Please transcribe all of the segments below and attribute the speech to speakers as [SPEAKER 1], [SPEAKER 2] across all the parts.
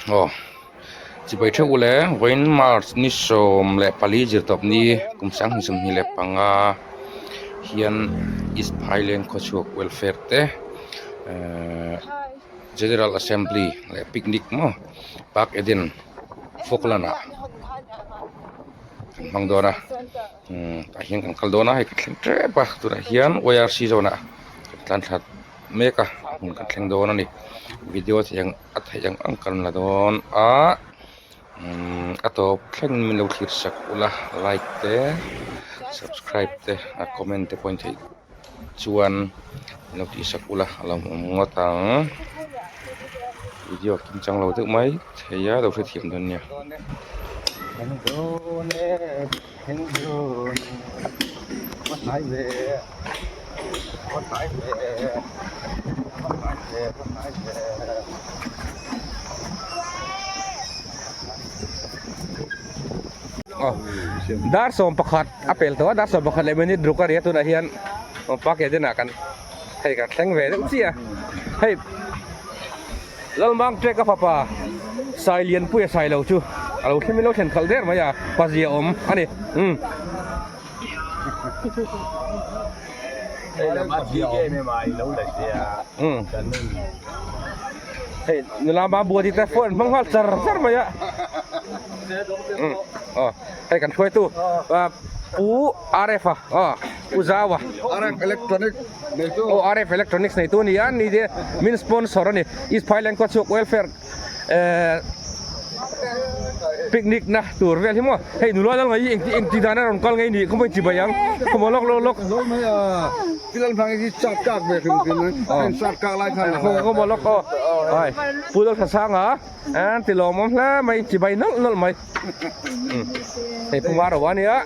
[SPEAKER 1] Aw chibai theuh ule vawiin march ni 14 zirtawp ni kum 2025 hian east phailen khawchhuak welfare te ehh general assembly leh picnic maw park eden falkland ah kan hmang dawn a umm tah hian kan kal dawn a hei ka thleng tep a tunah hian Y R C zawn ah kan tlan thla mek a hmun kan thleng dawn a ni video theih ang a theih ang ang kan la dawn a umm a tawp thleng min lo thlir sak ula like te subscribe te a comment te pawh in theih chuan min lo tih sak ula a lo awm ngawt ang video kim chang lo deuh mai thei a lo hrethiam dawn nia. Dar 11 a pel tawh a dar 11 leh minute ruk a ri a tunah hian park eden ah kan hei kan thleng ve deuh chiah a hei Lalmang trek a fapa sai lianpui a sai lo chu a lo thlem in lo thlen khalh der mai a pazia awm a ni umm. Hei nula ma bua tih te phone hmang nghal char char mai a umm aw hei kan hruaitu pu R F a aw pu Zau a
[SPEAKER 2] R F electronic neitu
[SPEAKER 1] aw R F electronics neitu a ni a ni te min sponsor a ni East Phailand Kawchhuak Welfare ehh picnic na tur vel hi maw hei nula lal ngai hi engti engti dan a rawn kal ngei ni khaw maw chibai ang khaw maw lawk lawk lawk
[SPEAKER 2] Zo mai a tilal hmang hi chak kak ve hrim hrim a heng chak kak lai khan
[SPEAKER 1] khaw khaw maw lawk aw ai pu lal tha sang a an ti lawmawm hle mai chibai nawlh nawlh mai hei pu Maro a nia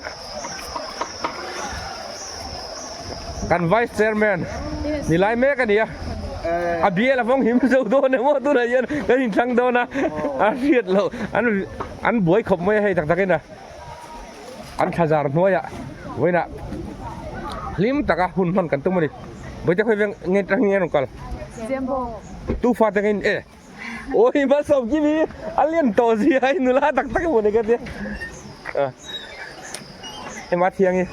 [SPEAKER 1] kan vice chairman ni lai mek a ni a a bial a vawng him zo dawn emaw tunah hian kan inthlang dawn a a hriat loh an an buai khawp mai a hei tak takin a an thla zar hnuaiah vawiinah hlim taka hun hman kan tum a ni vawiin te khawi veng nge tang nge rawn kal tu fa te nge e Oi ma sawm ki mi a lian tawh zia a nula tak tak emaw ni ka tia hei ma thiang hi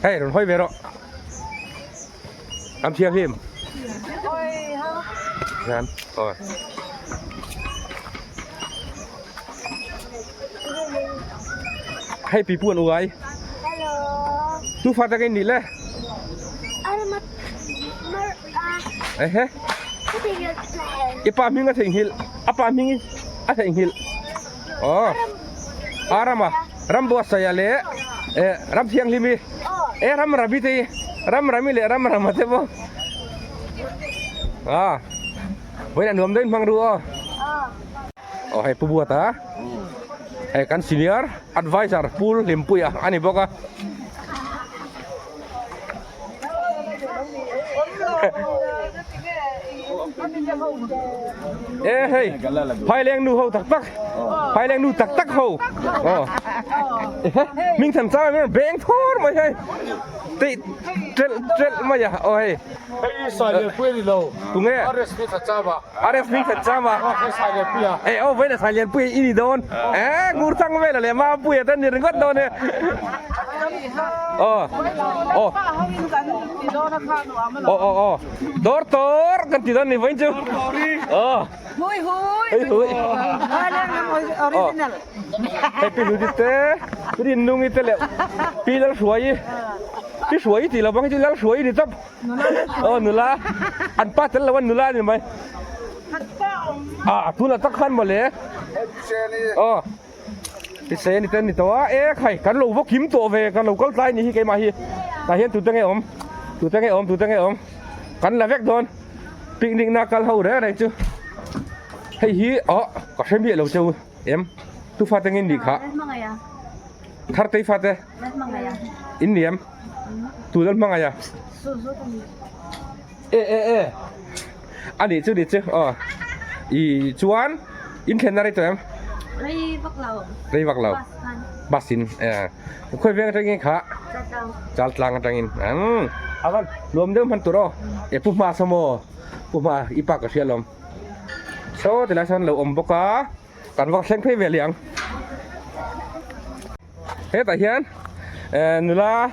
[SPEAKER 1] hei rawn hawi ve rawh am thiang hlim hian aw hei pi pu an uai tu fa tak in nih le Ehe. I pa hming a theihnghilh. A pa hming a theihnghilh. Aw. Arama ram buatsaih leh eh ram thianghlim hi. E ram rami te hi. Ram rami leh ram rama te pawh. Ah. Vawiin a nuam deuhin hmang ru aw. Aw hei pu buat a. Hei kan senior advisor Pu Hlimpuia a ni bawk a. E hei phaileng nu ho tak tak phaileng nu tak tak ho aw hming than chang em beng thur mai hei tih ṭelh ṭelh mai a aw hei
[SPEAKER 2] hei sai lian pui a ni lo
[SPEAKER 1] tunge
[SPEAKER 2] RS hming than chang a
[SPEAKER 1] RS hming than chang a e aw vawiin sai lian pui i ni dawn e ngur chang vel a leh Mampuia te ni ringawt dawn e. Aw aw aw aw aw dawr tawr kan ti dawn ni vawiin chu aw
[SPEAKER 3] hui hui
[SPEAKER 1] hui hui
[SPEAKER 3] original
[SPEAKER 1] hei pi Hludi te pi Rinnungi te leh pi Lalhruaii pi Hruaii tih lo bang hi chu Lalhruaii ni tawp aw nula an pa tel lo a nula a ni mai ah tunah tak khan mawle aw Tisei ani te ni tawh a e khai kan lo va kim tawh ve kan lo kal tlai ni hi keimah hi tah hian tute nge awm tute nge awm tute nge awm kan la vek dawn picnic na kal ho reng reng chu hei hi aw ka hre miah lo cheu em tu fate nge nih kha thar tei fate. In ni em? Tu lal hmangaih a? E e e a nih chu ni chu aw i chuan in thlenna rei tawh em?
[SPEAKER 4] Rei vak lo.
[SPEAKER 1] Rei vak lo. Bus in e khawi veng atangin kha? Chaltlang atangin umm a van nuam deuh hman tur aw e pu hma saw maw pu hma i pa ka hria alawm saw tilai sawn lo awm bawk a kan va thleng phei ve leh ang. Hetah hian eh nula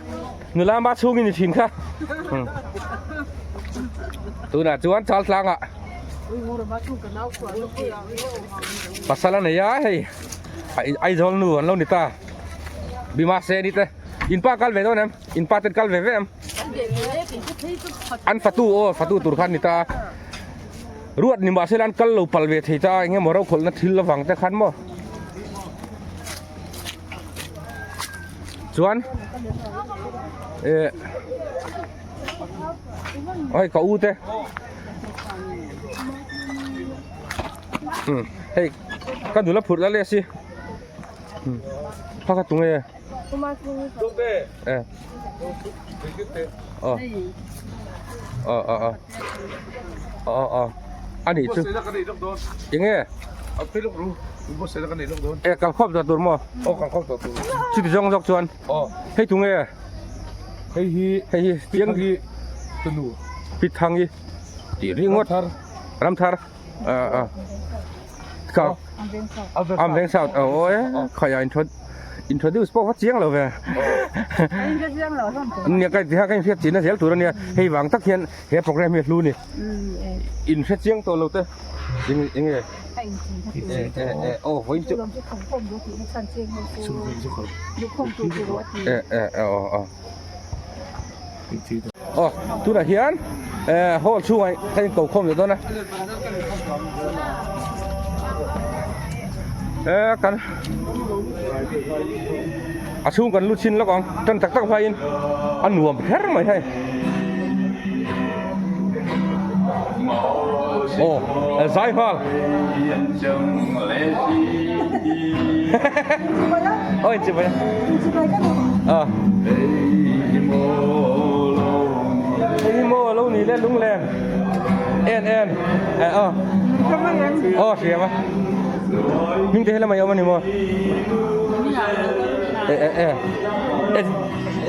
[SPEAKER 1] nula ma chhungin ni thin kha tunah chuan chal tlangah pasal a nei a hei Aizawl nu an lo ni ta Bima se ni te in pa kal ve dawn em in pa ten kal ve ve em an fatu aw fatu tur khan ni ta ruat ni mahse an kal lo pal ve thei ta eng emaw rokhawlhna thil avang te khan maw. Chuan eh hei ka u te um hei ka nula phurh la le si um kha kha tunge eh aw aw aw aw aw aw a nih chu enge e kal khawp zawh tur maw
[SPEAKER 2] aw kal khawp zawh tur
[SPEAKER 1] chuti zawng zawk chuan
[SPEAKER 2] aw
[SPEAKER 1] hei tunge
[SPEAKER 2] hei hi
[SPEAKER 1] hei hi
[SPEAKER 2] chiang hi tunu
[SPEAKER 1] pithangi tih ringawt ramthar a a ka Amveng South aw aw e khaia introduce pawh va chiang lo ve nia ka tiha ka inhriat chin na zel tur ania hei vang tak hian he program hi a hlu ni inhre chiang tawh lo te eng enge e e aw vawiin chu e e aw aw Aw tunah hian eh hall chhungah ka in ko khawm leh dawn a eh kan a chhung kan lu chhin lawk ang tan tak tak hmain a nuam kher mai hei aw zai nghal aw in chibai a Hei maw lo ni le lunglen en en eh aw aw hria ma hming te he lamah i awm a ni maw eh eh eh eh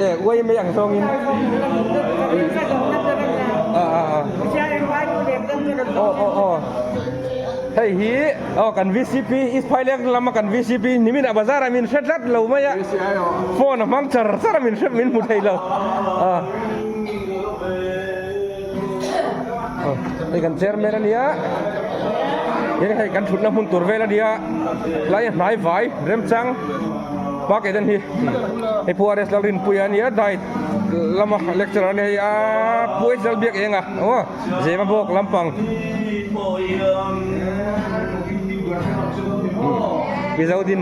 [SPEAKER 1] eh uai mai ang zawngin a a a aw aw aw hei hi Aw kan VCP East Phaileng lama kan VCP nimin a bazar ah min hre tlat lo mai a phone a hmang char char a min hre min hmu thei lo a hei kan chairman a nia hian hei kan thutna hmun tur vel a nia tlai a hnai vai remchang park eden hi hei Pu RS Lalrinpuia a nia diet lama lecturer a nia hei a Pu H Lalbiak Enga aw. Zema bawk lampang Mizo din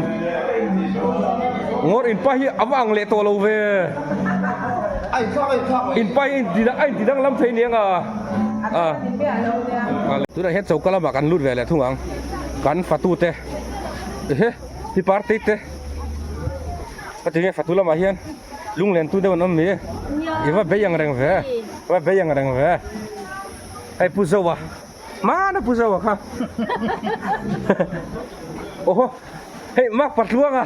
[SPEAKER 1] ngawr inpa hi a va ang leh tawh lo ve inpa hi a inti danglam thei nia nga a tunah hian choka lamah kan lut ve leh thung ang kan fatu te ehe hi party te ka ti nge fatu lamah hian Lunglen tu deuh an awm mi? I va bei ang reng ve, va bei ang reng ve. Hei Pu Zoa, hmana Pu Zoa kha. Oho, hei mak pa tluanga,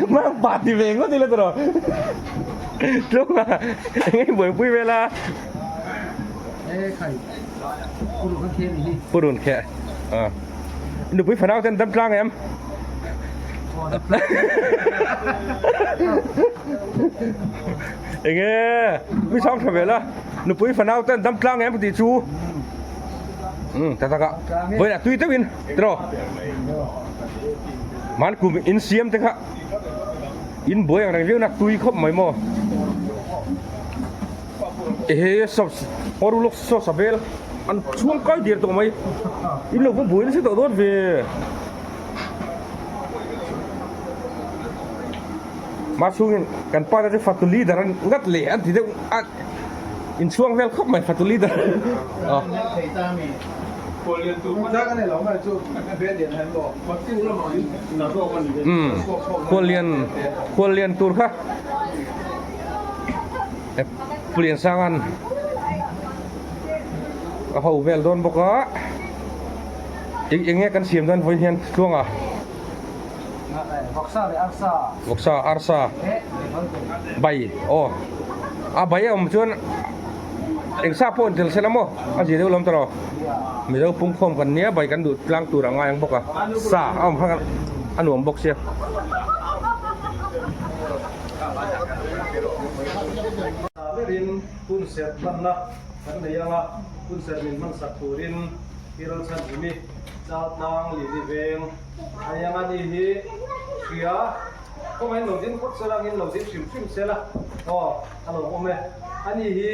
[SPEAKER 1] mak pa ti ve ngawt ila tawh. Tluanga, eng nge buaipui vel a? Pu Run khe, nupui fanau ten dam tlang em? Enge mi chhang tha vel a nupui fanau ten dam tlang em tih chu um ta taka vawiin ah tui deuhin tiraw man kum in siam te kha in buai ang reng viau na tui khawp mai maw ehe sawp hawr uluk saw sa vel an chhuang kai der tawh mai in lo va buai nasa tawh dawn ve. Mah chhungin kan pa te chu fatu leader an ngat leh an ti deuh a inchhuang vel khawp mai fatu leader aw. Umm khuallian khuallian tur kha. Pu Liansanga'n a ho vel dawn bawk a eng eng nge kan siam dawn vawiin hian tluanga
[SPEAKER 4] Vawksa leh arsa
[SPEAKER 1] Vawksa arsa bai aw a bai a awm chuan eng sa pawh intel sela maw a zia deuh lam tawh lo Mizo pungkhawm kan nia bai kan duh tlang tur a ngai ang bawk a sa a awm khan a nuam bawk sia.
[SPEAKER 4] Berin hun serh hmanna kan nei ang a, hun serh min hmansak turin i rawlchhan himi Chaltlang Lili Veng a ni ang a ni hi hria kawngaihin lo ding phawt sela angin lo ding hrim hrim sela aw a lo awm e. A ni hi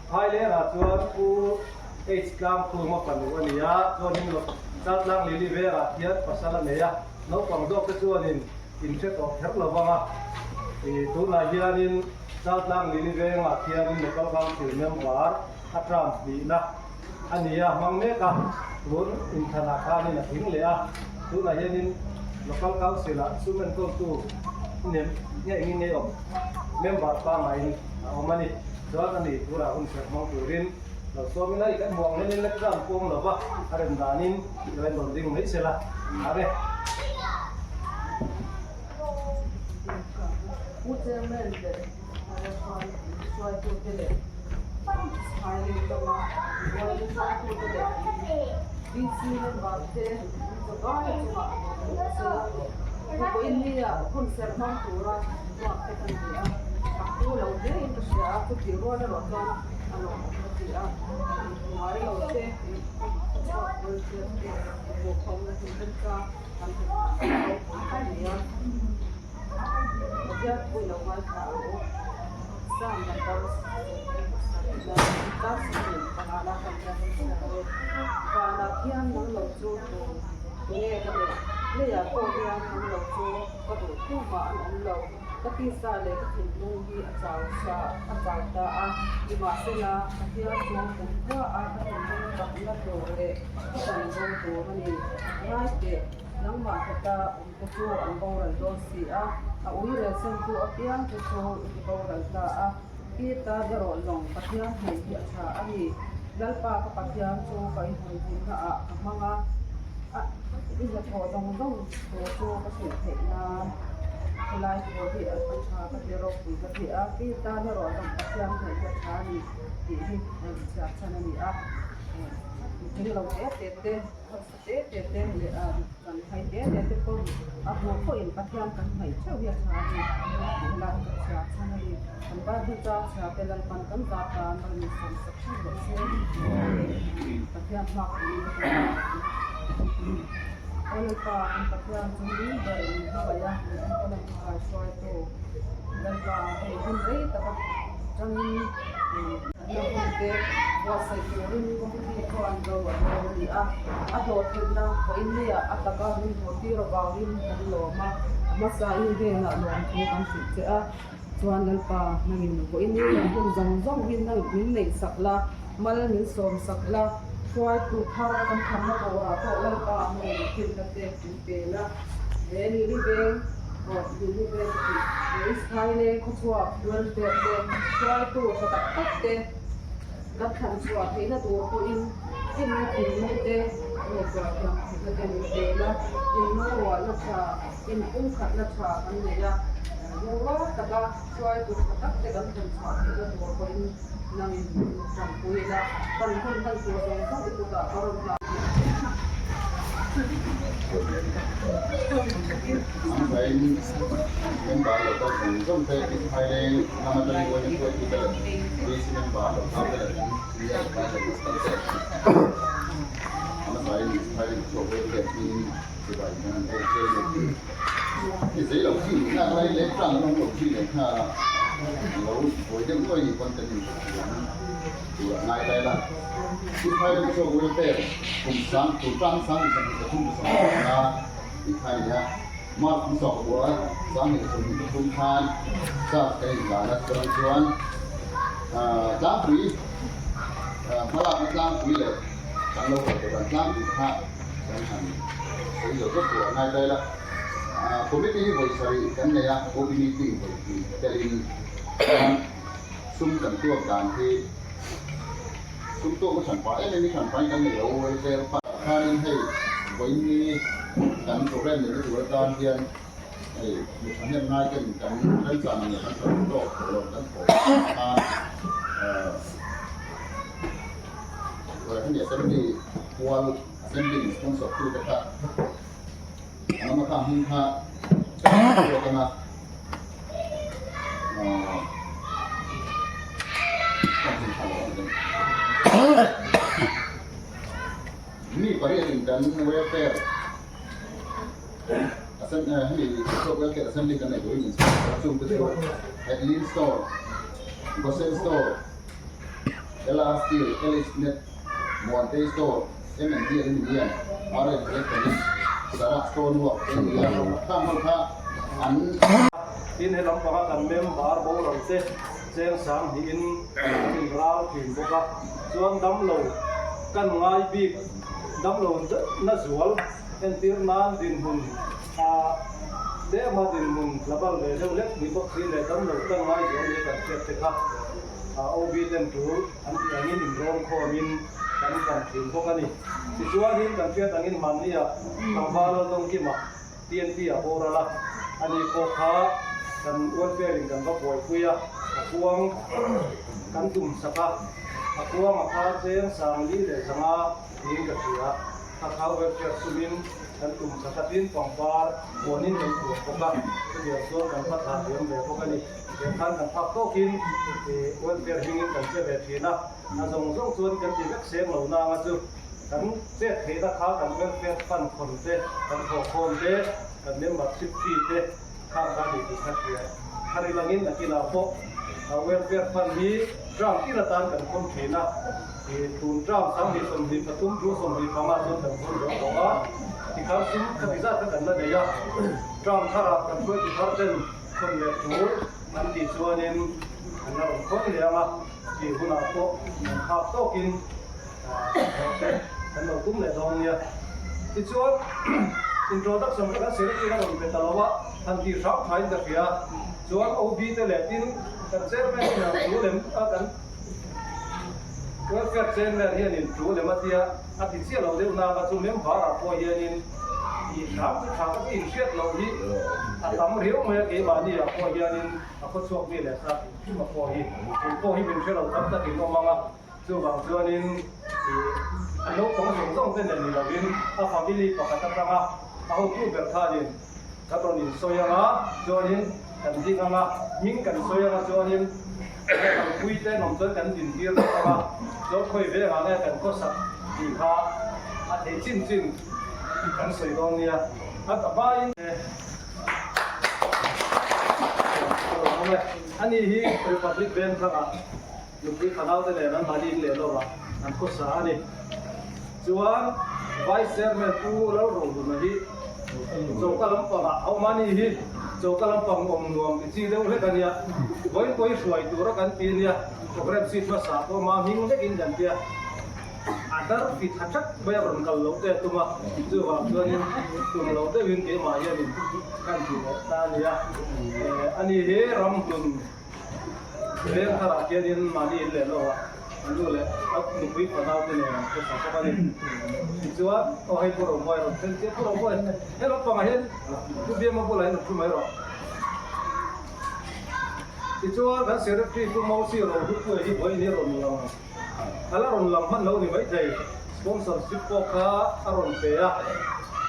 [SPEAKER 4] Phailengah chuan Pu H Tlangkhuma fanu a ni a, chuanin Chaltlang Lili Vengah hian pasal a nei a, naupang zawk te chuanin inhre tawh kher lo vang a, tunah hianin Chaltlang Lili Vengah khianin Local Council member a term hnihna a ni a, hmang mek a, tun inthanah khanin a tling leh a, tunah hianin Local Council-ah sum enkawltu nem nge engin nge awm member pangaiin a awm a ni. Chuan a ni tunah hun serh hmang turin lo sawmin a i kan hmuh ang hianin la term pawng lo va, a rem danin Lo en rawn ding mai sela a re.
[SPEAKER 3] Pu Chairman leh Restaurant hruaitute leh Thailand lama buaina hruaitute leh DC member te zavai chungah lawm a sawi a. Vawiinnia hun serh hmang tura ruak te kan ni a, a pu lo hle in ka hria a, chutih rual erawh chuan a lawmawm ka ti a, ngai lo te. Ka tisa leh ka thinlung hi a chau sa a chau ta a, nimahsela Pathian chu kumkhua a ka thinlung chakna tur leh ka chanvo tur a ni. Ngai teh, nangmah hlata awm te chu an boral dawn si a, a ui relsentu apiang te chu i ti boral ta a, Peter erawh lawng Pathian hnaih hi a tha a ni. Lalpa ka Pathian chu ka inhawihhimna ah ka hmang a, i hnathawh zawng zawng tur chu ka hrilh theih nan helai thu hi a tha ka ti ropui ka ti a, Peter erawh lawng Pathian hnaih hi a tha a ni tih hi chhiar chhan a ni a, thil lo te te te. Hausa te te te leh a kan hai te te te pawh a hmuh pawhin Pathian kan hnaih theuh hi a tha a ni tih lai ka chhia chhan a ni. Kan Bible chang chhia te Lalpan kan zah tan a rawn insawm sak theuh rawh se. Pathian hmak turin ka ti a. Aw Lalpa kan Pathian chu min ber min hmangaih a, min enkawl a min kaihruaitu Lalpa hei hun rei taka tangin Thatna hunte buatsaih turin committee chuan ro an rel a ni a, a hlawhtlinna vawiinniah a taka min hmuhtir avangin kan lawm a, a hmasain hnenah lawmthu kan hrilh che a, chuan Lalpa nangin vawiinni kan hun zawng zawng hi nang min neihsak la, mal min sawmsak la, hruaitu thar kan thamna turah pawh Lalpa nangin finna te min pe la, he Lili veng aw Lili veng ka tih he Israel khawchhuak welfare te hruaitu tha tak tak te kan thlan chhuah theihna tur pawhin finna thinlung te ngaihtuah thiam theihna te min pe la, inlungrualna tha, inpumkhatna tha kan nei a, lungrual taka hruaitu tha tak te kan thlan chhuah theihna tur pawhin nangin min tanpui la, kan hun hman tur zawng zawng i kutah ka rawn hlan.
[SPEAKER 5] Sum kan tuak dan hi sum tuak na hran pah em em i hran pahin kan nei lo welfare fund ah khanin hei vawiin ni kan program neihna tur atan hian hei mi thahnem ngai ten kan remchang ang leh kan thawh tawk thawh loh kan thawh khan ahh hemi assembly pual assembly in sponsor tu te kha an awm a khang hming kha ka chhuak ang a ahh ka hmu tha lo a ni mi pariat in kan welfare hemi welfare assembly kan nei turin min sponsor a chung te chu Headline store Gosen store LR Steel, LH Net, Muantei Store, M&D Aluminium, RM Electronics, Sarah Stone Work te ni a, khang ho kha an.
[SPEAKER 4] Tin he lampanga kan member boral te cheng sang hnihin an inral thin bawk a, chuan damlo kan ngai bik damlo na zual entir nan dinhmun a tlema dinhmun hlabal ve deuh hlek ni bawk si leh damlo kan ngai zual ni kan hriat te kha. OB ten tur an tih angin inrawm khawmin kan kan thin bawk a ni. Tichuanin kan hriat angin hmannia tlangval Laldawngkima TNT a boral a, ani pawh kha kan welfare in kan va buaipui a, a kuang kan tum sak a, a kuang a kha cheng sangli leh zanga niin ka hria. Kha kha welfare sumin kan tum sak a, tin pangpar huanin kan thuam bawk a, chutiang chuan kan va thlah thiam ve bawk a ni. Tiang khan kan phak tawkin welfare hmingin kan che ve thin a, a zawng zawng chuan kan ti vek seng lo nanga chu kan chet theihna kha kan welfare fund khawn te, kan thawhkhawm te, kan membership fee te khang kha ni tih kha hria. Thar ilangin nakinah pawh welfare fund hi term tin atan kan khawn thin a, tun term 2023 thu 25 ah chuan kan khawn zo tawh a, tikhan sum khati zat kha kan la nei a, term tharah kan hruaitu thar ten Khawn leh tur an tih chuanin an la rawn khawn leh ang a, tih hunah pawh an phak tawkin kan lo tum leh dawn nia. Tichuan introduction kha kan secretary a rawn pe ta lo a, han tih hrang thain ka hria. Chuan OB te leh tin kan chairman hian a thu lem a kan welfare chairman hianin thu lem a tia a ti chiah lo deuh nanga chu member ah pawh hianin Tih hram chu tha ka inhriat loh hi a tam riau mai a, keimahni ah pawh hianin a khawchhuak mi leh sa hrim hrim a pawh hi kei pawh hi min hre lo tam takin awm ang a, chuvang chuanin ih a naupang zawng zawng te nen ni lovin a family pakhat atanga a hotu ber khanin kan rawn insawi ang a, chuanin kan ding ang a, hming kan sawi ang a chuanin kan pui te an awm chuan kan dintir bawk ang a, chuan khawi vengah nge kan khawsak tih kha a theih chin chin. Kan sawi dawn nia, a hmain ani hi Republic Bank thangah nupui fanaute nen an mahni in leh lova an khawsa a ni. Chuan Vice Chairman Pu Lalrohluna hi choka lampangah a awm a, ani hi choka lampang awm nuam ti chi deuh hlek a nia, vawiin pawh hi hruai tura kan ti nia, programme sheet hmasa pawh mah hming vekin kan tia. A dar fit ha that mai a rawn kal loh te a tum a, chuvang chuanin tum loh deuhin keimah hianin kan ti leh ta a nia. Ani hi ramhlun veng tharah khianin mahni in leh lohah a nu leh a nupui fanau te nen an khawsa bawk a ni. Tichuan, aw hei Pu Romuai rawn thlen chiah, Pu Romuai he lampangah hian Pu Biama bulah hian rawn thu mai rawh. Tichuan kan Secretary Pu Mausi Rohlupuia hi vawiin hi rawn lang. A la rawn lang hman lo ni maithei, sponsorship pawh kha a rawn pe a,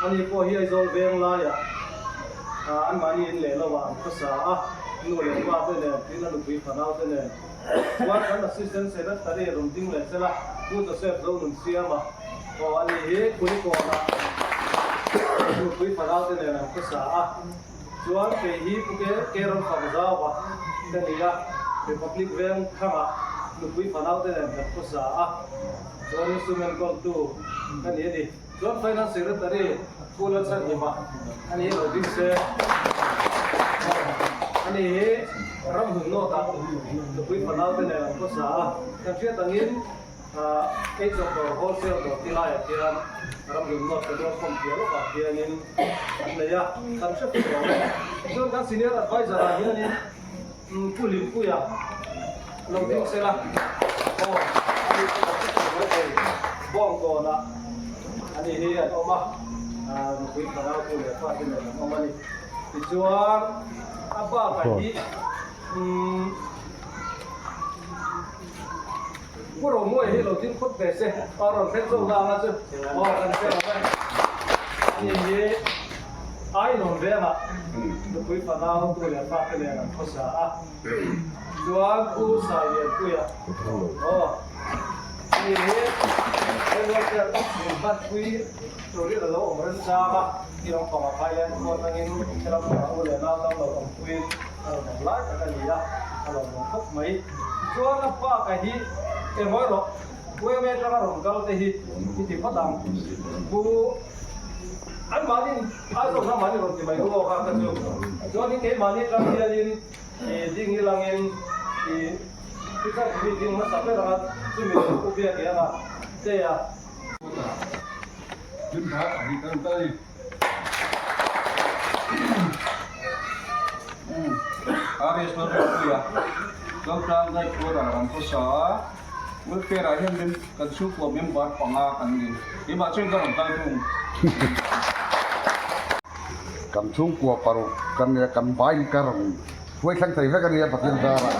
[SPEAKER 4] ani pawh hi Aizawl veng laiah anmahni in leh lovah an khawsa a, nu leh pa te nen, tin a nupui fanau te nen. Chuan kan assistant secretary rawn ding leh sela, Pu Joseph Zonunsiama aw ani hi Kulikawnah nupui fanau te nen an khawsa a. Chuan kei hi Pu Ke Ramfakzauva ka ni a, Republic Veng thangah nupui fanau te nen kan khawsa a, chuan instrument kawltu ka ni a ni. Chuan Finance Secretary Pu Lalchhanhima a ni lo ding se, ani hi ramhun nawtah nupui fanau te nen an khawsa a, kan hriat angin, Ei chawp dawr wholesale dawr ti laiah khian ramhlun nawt petrol pump piah lawkah khianin an nei a, kan hre fuh lo e. Chuan kan senior advisor ah hianin Pu Limpuia Lo ding sela aw ani chu ka hre thei mai thei Bawngkawnah ani hi an awm a, nupui fanau tu leh fate nen an awm a ni. Tichuan a bakah hi umm Pu Romuai hi lo ding phawt ve se, a rawn thleng zawk na anga chu aw kan hre lo e. Ani hi Ainawn vengah nupui fanau tu leh fate nen an khawsa a. Chuan Pu Sailianpuia aw ani hi Welfare min hmanpui turin a lo awm remchang a, ti lampang ah Thailand khua atangin he lampang ah u leh nau dang lo awmpuiin a rawn awm lai tak a ni a, a lo awm khawp mai. Chuan a bak ah hi engmaw erawh Ueme atanga rawn kal te hi i ti phawt ang. Pu anmahni Aizawl kha mahni rawn ti mai ru awk a ka chu. Chuanin keimahni atang hianin I ding i langin i i kha mi ding hmasa ber anga chumi lo u biak i anga che a.
[SPEAKER 5] Jun kha a hi kan kal ni.
[SPEAKER 6] RS Lalrinpuia Zotlang Guide Quarter an khawsa a, welfare ah hian mem kan chhungkua member panga kan ni. Keimah chuan ka rawn kal thung.
[SPEAKER 5] Kan chhungkua paruk kan nia kan vai ka rawn hruai thleng thei vek a nia Pathian zarah.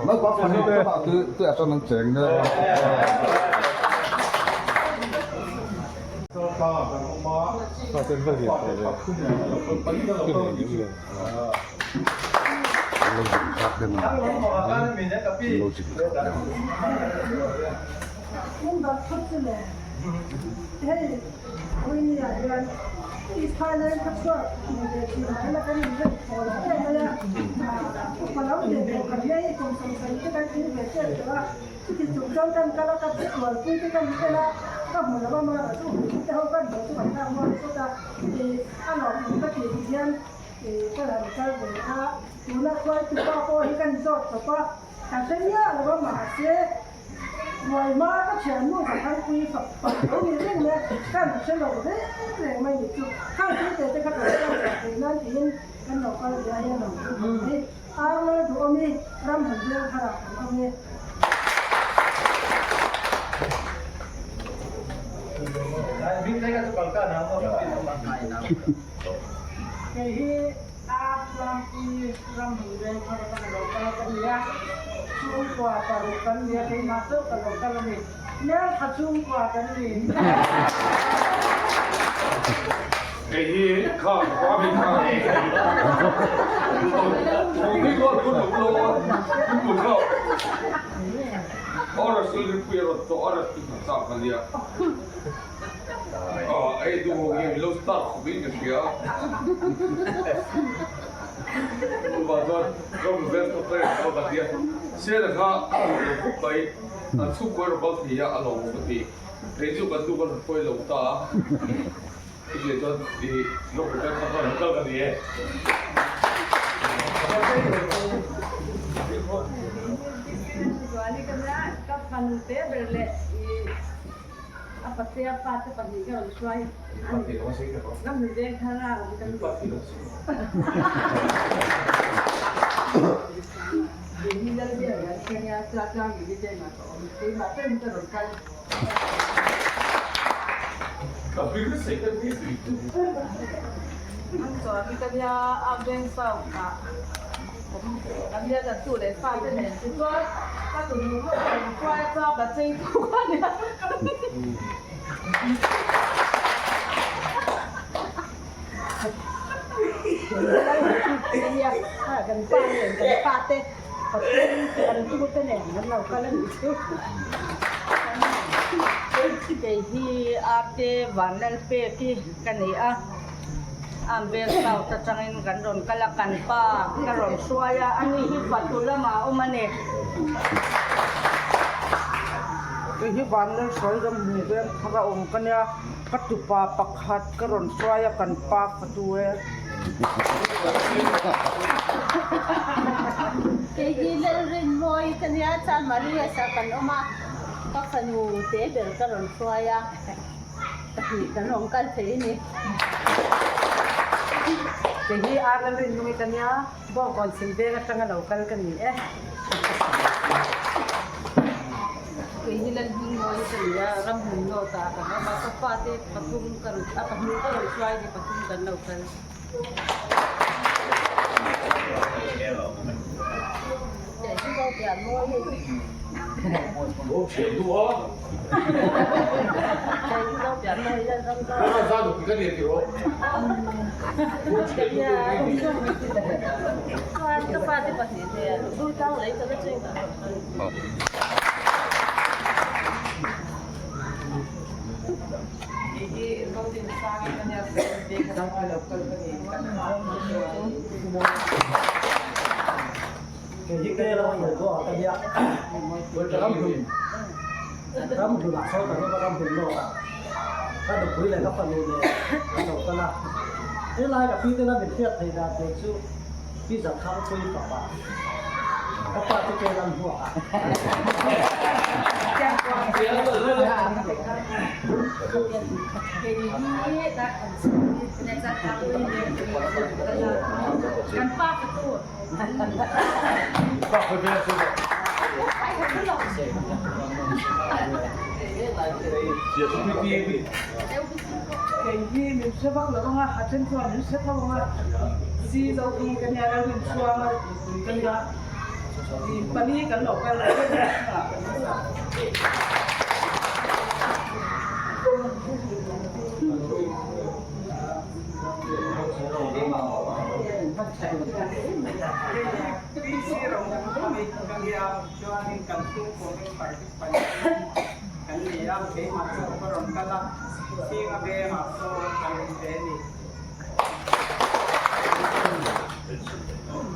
[SPEAKER 5] Naupang pahnih te te ah chuan an cheng nia.
[SPEAKER 7] Hmun phawt chu le hei Queenie ah hian East Highland kha chhuak ni ve thin ah hian kan in rem thaw lo em mai a, upa lo ve pawh kan nei kum 70 te kan tling ve tep tawh a, chuti chung chuan kan kal a ka tualpui te kan en a, ka hmu lo a mara chu te ho kan hmuh chu kan tlak mual phawt a, ih a lawmawm ka tih tih hian ih ka han kal ve a, tuna khuaitu pa pawh hi kan zawt chawp a, ka hre miah lo a mahse. Ruaihma ka thiannu Zathangpui fak fak lo ni reng mai a, kan hre lo reng reng mai ni chu. Khang thil te te kha kan hriat chhuah theih nan tiin kan lo kal ve a hian lo thu khawp mai. Ar lal duhawm i ram han veng thar ah kan awm e.
[SPEAKER 8] Kei hi Ar tlangpui ram hmun veng thar atanga lo kal ka ni a, chhungkua paruk kan ni a, keimah chauh ka lo kal a ni. Hmeltha chhungkua kan ni.
[SPEAKER 9] Kei hi kha khua mi kha Kei hi kun luk lo kun luk lo Aw Rasul rinpui a rawn tawh a rawn ti hmasa ka nia. Ei duh ho hi lo start khawp in ka hria. Chuvang chuan ram vel kha player kha ka tia. Sela kha a duh lo khawp mai. An chhungkaw erawh kal thei a, a lawmawm a ti. Kei chu kan nu kan rawn hruai lo ta a. Chutiang chuan i ram vel kha rawn kal ka ni e.
[SPEAKER 8] Ka fanu te ber leh i A patea fate pahnih ka rawn hruai a ni. Ram hmun veng thar a awm kan ni. Keini Lalbiak hian Kenya tlang lili te engah ka awm. Keimah ber hi ka rawn kal. An chuan ka nia a veng south ah Kan nia kan tu leh fate nen chu chuan ka tunu ho ka rawn hruai a chuan ka chei tuk a nia. Nia kan pa nen kan fate pathum kan tute nen kan lo kal a nih chu. Kei hi Arte Vanlalpeki ka ni a. Amber South atangin kan rawn kal a, kan pa ka rawn hruai a, ani hi fatu lamah a awm a ni.
[SPEAKER 10] Kei hi Vanlalsawi ram hmu veng thar a awm ka nia, ka tupa pakhat ka rawn hruai a, kan pa fatu e.
[SPEAKER 11] Kei hi Lalrinmawi ka nia, Chanmari ah kan awm a, ka fanu te ber ka rawn hruai a. Pahnih kan rawn kal thei a ni.
[SPEAKER 3] Kei hi Ar Lalrinnungi ka nia, Bawngkawn chhim veng atanga lo kal ka ni e. Kei hi Lalhmingmawii ka ni a, Ramhmun North ah kan awm a, ka fate pathum ka rawn, a pahnih ka rawn hruai ni pathum kan lo kal.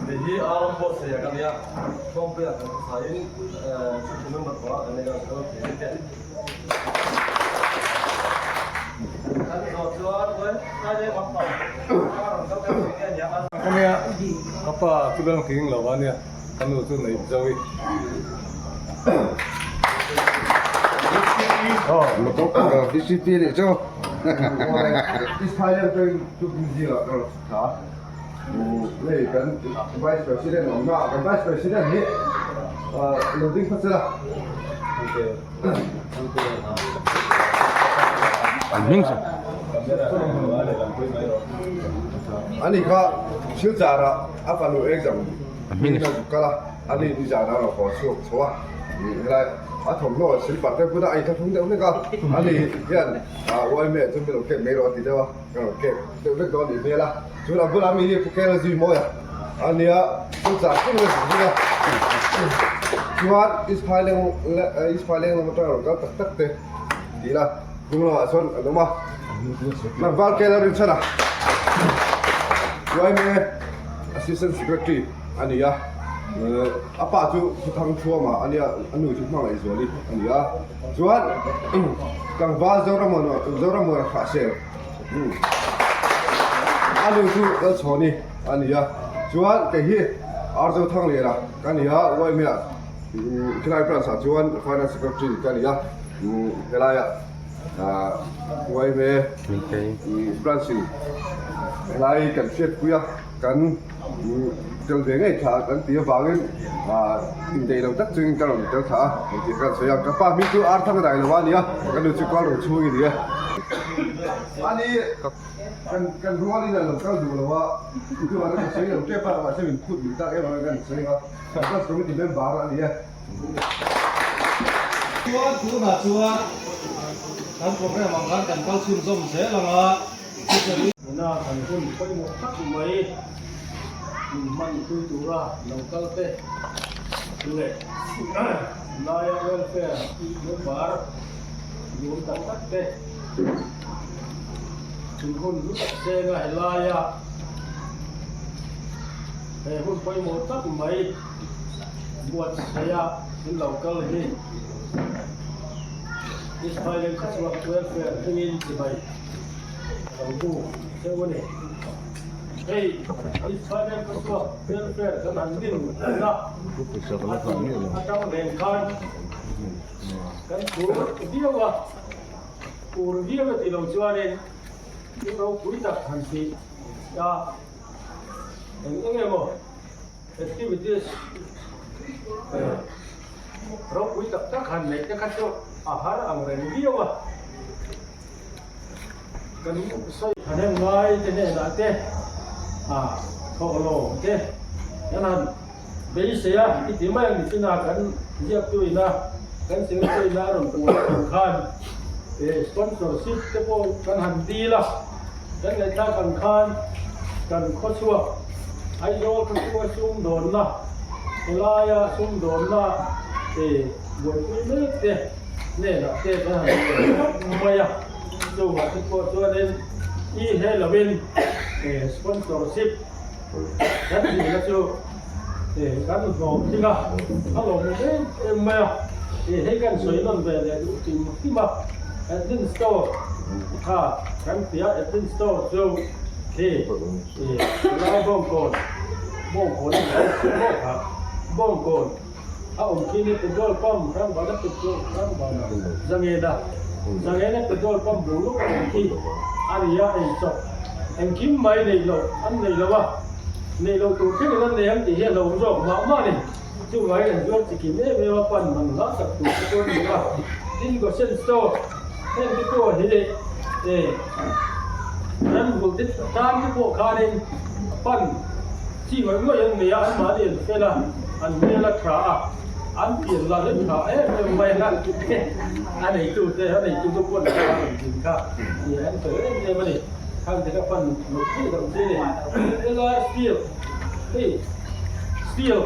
[SPEAKER 4] Hei hi Aram Buatsaia ka nia, Thawngpuia kan hmasa in chhungkaw member panga kan nei a, kan thei vek e. Kan zawh chuan Ka nia, ka pa chu lal nghing lo a nia, ka nu chu neih zo i.
[SPEAKER 2] DCP nih chu. Israel te chu busy lah ka rawn chhuk thla a. Hei kan Vice President awmna ah kan Vice President hi lo ding phawt sela.
[SPEAKER 1] An hming chu.
[SPEAKER 2] Ani kha Silchar ah a fanu exam hming a zuk kal a, ani nizan a rawn haw chhuak chho a, helai a thawmhnaw silper te bulah a inthlahrung deuh hlek a, ani hian uaime chu min lo kek mai rawh a ti deuh a, ka rawn kek deuh vek dawn a nih hmel a, chuan a bulah mi hi Pu Kela zui mawi a, ania Silchar thleng a zuk zuk a, chuan Isphai Isphai leng lam atanga rawn kal tak tak te tih ila. Hnung lamah chuan an awm a, tlangval Kela Rinchhana YMA Assistant Secretary a ni a, a pa chu Thuthang Thuama a nia, a nu chu Hmangaihzuali a ni a, chuan tlangval Zoramawna Zoramawna Hrahsel a nu chu Lalchhawni a ni a, chuan kei hi Arzo Thangliana ka ni a, YMA Khilai branch ah chuan Finance Secretary ka ni a, helaiah YMA branch in helai kan hriatpui a, kan tel ve ngei thla kan tih avangin indaih lo tak chungin ka rawn tel thla a, engtih ka rawn sawi a, ka pa hming chu Arthur Dailo a ni a, ka nu chu Kualrung chhung i ni e. Ani kan rualin a lo kal duh lo a, chuvangin ka sawi lo tep a, mahse min phut duh tak em avangin ka rawn sawi ang a. Congress Committee member a ni e.
[SPEAKER 4] Chuan tunah chuan kan program ang khan kan kal chhunzawm zel ang a. Tuna kan hun pawimawh tak mai min hman pui tura lo kal te leh laia welfare member nuam tak tak te min hun hlu tak senga helaia He hun pawimawh tak mai buatsaia in lo kal hi Israel khawchhuak welfare hmingin chibai a lo bu deuh a ni. Hei Israel khawchhuak welfare kan han din na atang reng khan kan phur viau a, phur viau e ti lo chuanin thil ropui tak han tih. a eng eng emaw activities ropui tak tak han neih te kha chu a har ang reng viau a kan sawi thahnem ngai te hnenah te ah thawh lawm te kan han beisei a i ti mai ang nichina kan ziaktu ina kan secretary ina a rawn puh leh ang khan sponsorship te pawh kan han dil a kan ngaihthlak ang khan kan khawchhuak Aizawl khawchhunga sumdawnna helaia sumdawnna buaipui mek te hnenah te kan han buai khawp mai a chungah te pawh chuanin i he lovin sponsorship Kan tihna chu kan hlawm tling a, a lawm em em mai a, hei kan sawi nawn ve leh duh hrim hrim a, Admin Store kha kan ti a, Admin Store chu khi helai Bawngkawn, Bawngkawn a ni a, maw kha Bawngkawn a awm khi ni petrol pump Rangvana petrol Rangvana Zangena Zangena petrol pump bul lawk a awm khi a ni a, eichawp Engkim mai neih loh an nei lo a, neih loh tur thlengin an nei ang tih hi a hlauhawm zawk mah mah a ni. Chuvangin an zuar chikim em em a, pan man hla tak tur te pawh an ni a. Tin, Gosen Store heng te pawh hi eh ram te tan te pawh khanin pan chi ngawih ngawih an nei a, anmahni an fel a, an hmel a tha a, an pian lah hi a tha em em mai a, a neitute a neitute pawh an tha a rawn din kha an fel em em a ni. Khang te kha pan lo thei lo che ni. Helai steel hei steel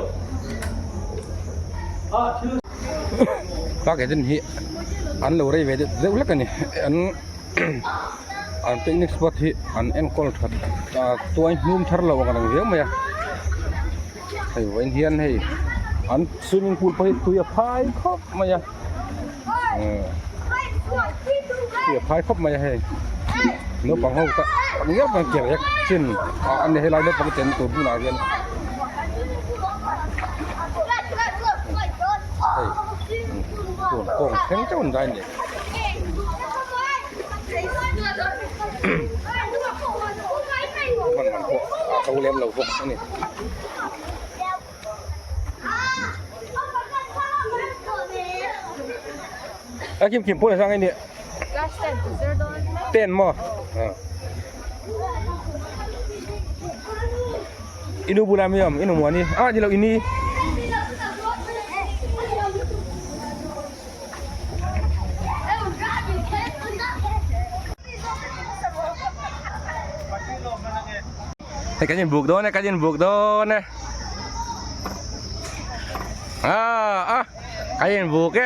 [SPEAKER 4] ah thil.
[SPEAKER 1] Park Eden hi an lo rei ve deuh deuh hlek a ni an an picnic spot hi an enkawl that ah tuai hnum thar lo ang reng viau mai a hei vawiin hian hei an swimming pool pawh hi tui a phai khawp mai a. Tui a phai khawp mai a hei naupang ho tak ngial kan ker ek chin ah a ni helai naupang chen tur bulah hian hei tun kawng thleng chauh an dai a ni. Hman man pawh a to lem lo bawk a ni. A kim kim pawh sang ini.
[SPEAKER 12] Class 10 to zero dawn.
[SPEAKER 1] 10 mo. Inu bula mi om inu muani. Ah ni lo ini. Hei kan inbuk dawn e kan inbuk dawn e ah ah kan inbuk e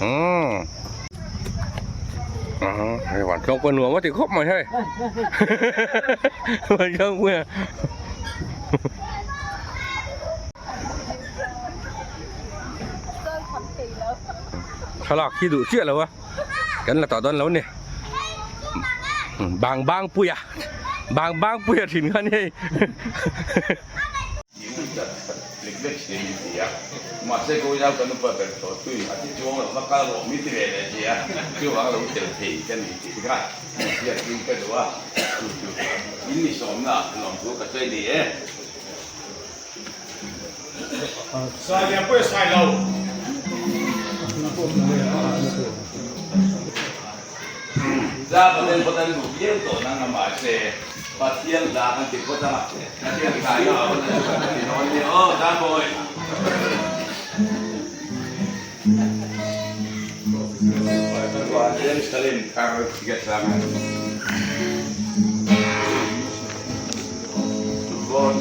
[SPEAKER 1] umm hei van tlawng pawh nuam a ti khawp mai hei van tlawng pawh thlalak hi duh chiah lo a. Kan la tawh dawn lo ni. Bang bang puia. Bang bang puia thin kha ni hei.
[SPEAKER 13] Mahse ko zau kan upa ber tawh tui a ti chuang lo va kal rawh mi ti ve leh si a chuvang lo tel thei ka ni tih te kha hriat chu ka duh a chu chu in ni sawmna lawmthu ka sawi ni e.
[SPEAKER 14] Saia pawh sai lo.
[SPEAKER 13] Za Pathian pawh tan duh viau tawh nang a mahse Pathian hla kan ti phawt a, Pathian hla hi a pawn an kan ti dawn nia aw Zambawi. Jerusalem thar ka sang a. Van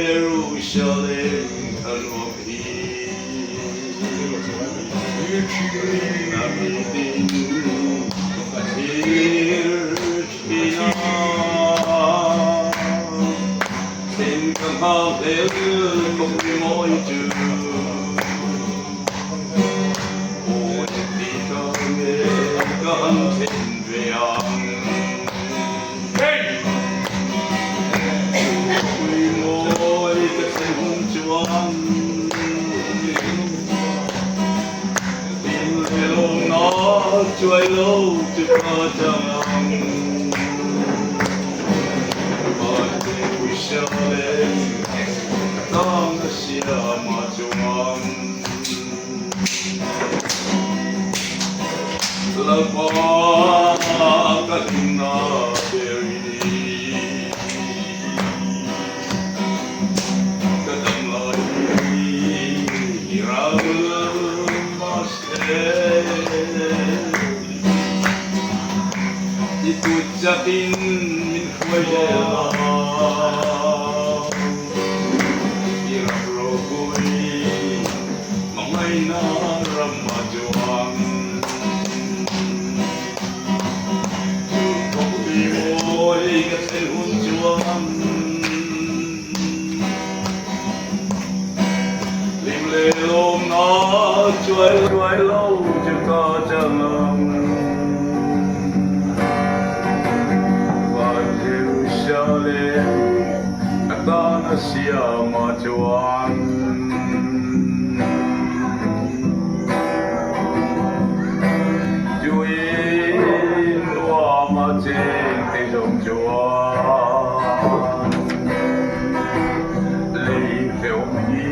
[SPEAKER 13] Jerusalem thar nuam hi Na mitin ka thlir thin a Thlen ka nghakhlel khawpui mawi chu
[SPEAKER 15] Chuai lo chu ka chang ang. Van Jerusalem ka tana siama chuan. Lalpa ka hlimna ber i ni. Ka dam lai hi i ral mahse i kut chakin min hruai zel a, i ram ropui hmangaihna ramah chuan. Chu khawpui mawi ka thlen hun chuan Hlim leh lawmna chuai chuai lo chu ka chang ang. Van Jerusalem ka tana siama chuan. Chuin nuam a cheng te zawng chuan lei hrehawm hi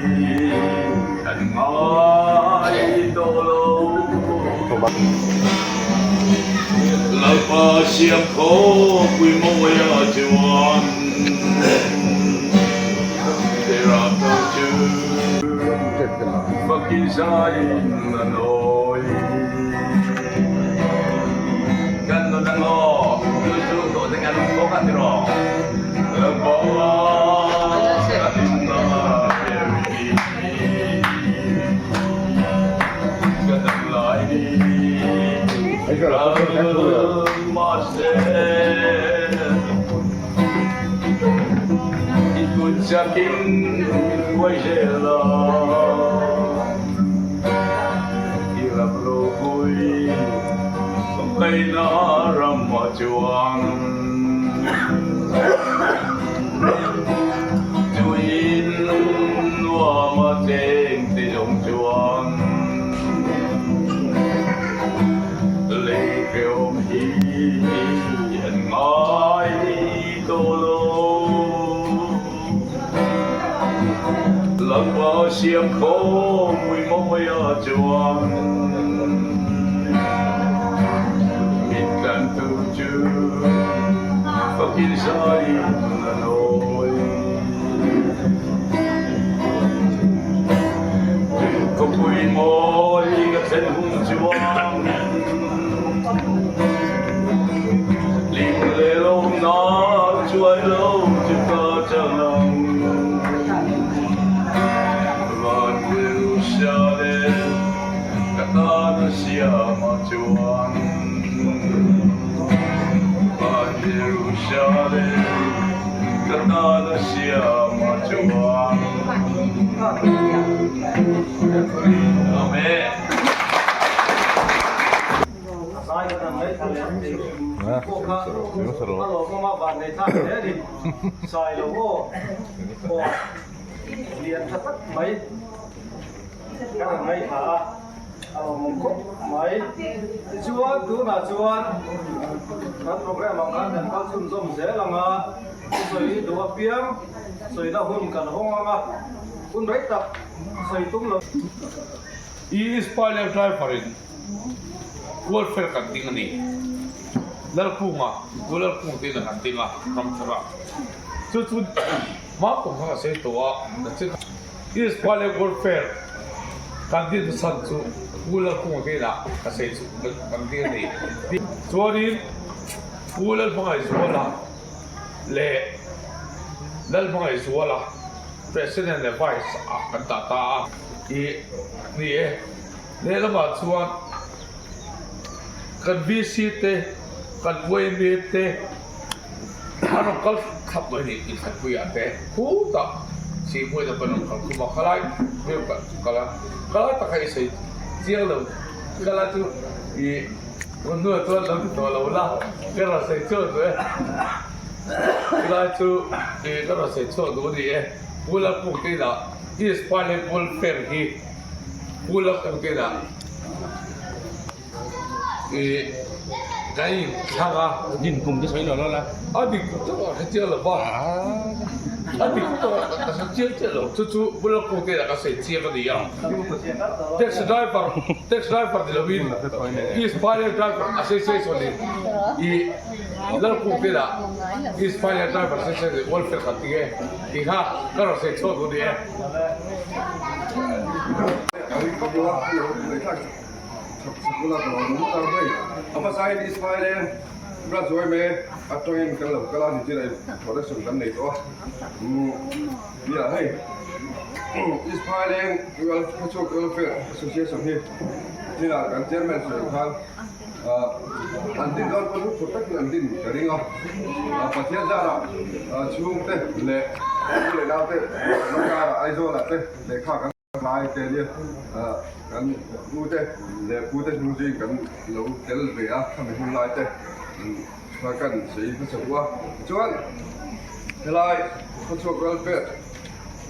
[SPEAKER 15] an ngai tawh lo. Lalpa siam khawpui mawia chuan Terah chu. Fakin zaiin a nawi. Kan nun ang aw, chu chu tawh te kan bawk a ti rawh. Lalpa ka hlimna ber i ni. Ka dam lai ni ral mahse. I kut chakin min hruai zel a, i ram ropui hmangaihna ramah chuan Tuin nuam a cheng te zawng chuan Lei hrehawm hi an ngai tawh lo. Lalpa siam khawpui mawia chuan min tlantu chu fakin zaiin a nawi. Khawpui mawi ka thlen hun chuan Hlim leh lawmna chuai lo chu ka chang ang. Van Jerusalem ka tana siama chuan Van Jerusalem ka tana siama chuan Amen.
[SPEAKER 4] Zai ka dang mai thla leh thei pawh kha a lawmawm a van nei thlak hle a ni. Sai lo aw aw lian tha tak mai ka rawn ngaihthla a, a lawmawm khawp mai. Tichuan tunah chuan kan program ang khan kan kal chhunzawm zel ang a, sawi duh apiang sawina hun kan hawng ang a, hun rei tak sawi tum lo.
[SPEAKER 9] I Spyler driver in welfare kan ding a ni. Lalkunga, Pu Lalkunga te inah kan ding a, ramthar ah. Chu chu hma kum kha ka sawi tawh a, I Spyler welfare kan din chhan chu Pu Lalkunga te inah ka sawi chu kan ding a ni. Chuanin Pu Lalhmangaihzuala leh Lalhmangaihzuala President leh Vice ah kan dah ta a. I ni e, lehlamah chuan kan VC te, kan YMA te an rawn kal thlap mai ni Inthlanpuiah te khutah Sihhmuina pawh an rawn kal khum a, khalai vel kan chu kal a, khalai tak kha i sawi chiang lo, khalai chu i rawn hnuaiah chuan lo ti tawh lo la, ka rawn sawi chhuak duh e, chulai chu i ka rawn sawi chhuak duh a ni e, Pu Lalpuk te inah. East Pineapple Fair hi Pu Lalpuk te inah I kan in thlang a.
[SPEAKER 1] Din kum te sawi lo lo la.
[SPEAKER 9] A dik tak a hre chiang lo va. A dik tak a hre chiang chiah lo. Chu chu bula ku te ah ka sawi chiang a ni a. Taxi driver taxi driver ni lovin East Pioneer driver association in i Lalkung te lah East Pioneer driver association in welfare kan ti e tih kha ka rawn sawi chhuak duh a ni e.
[SPEAKER 2] Lai te nia kan u te leh pu te hnung zing kan lo tel ve a khami hun lai te kha kan sawi hmasa duh a tichuan helai khawchhuak welfare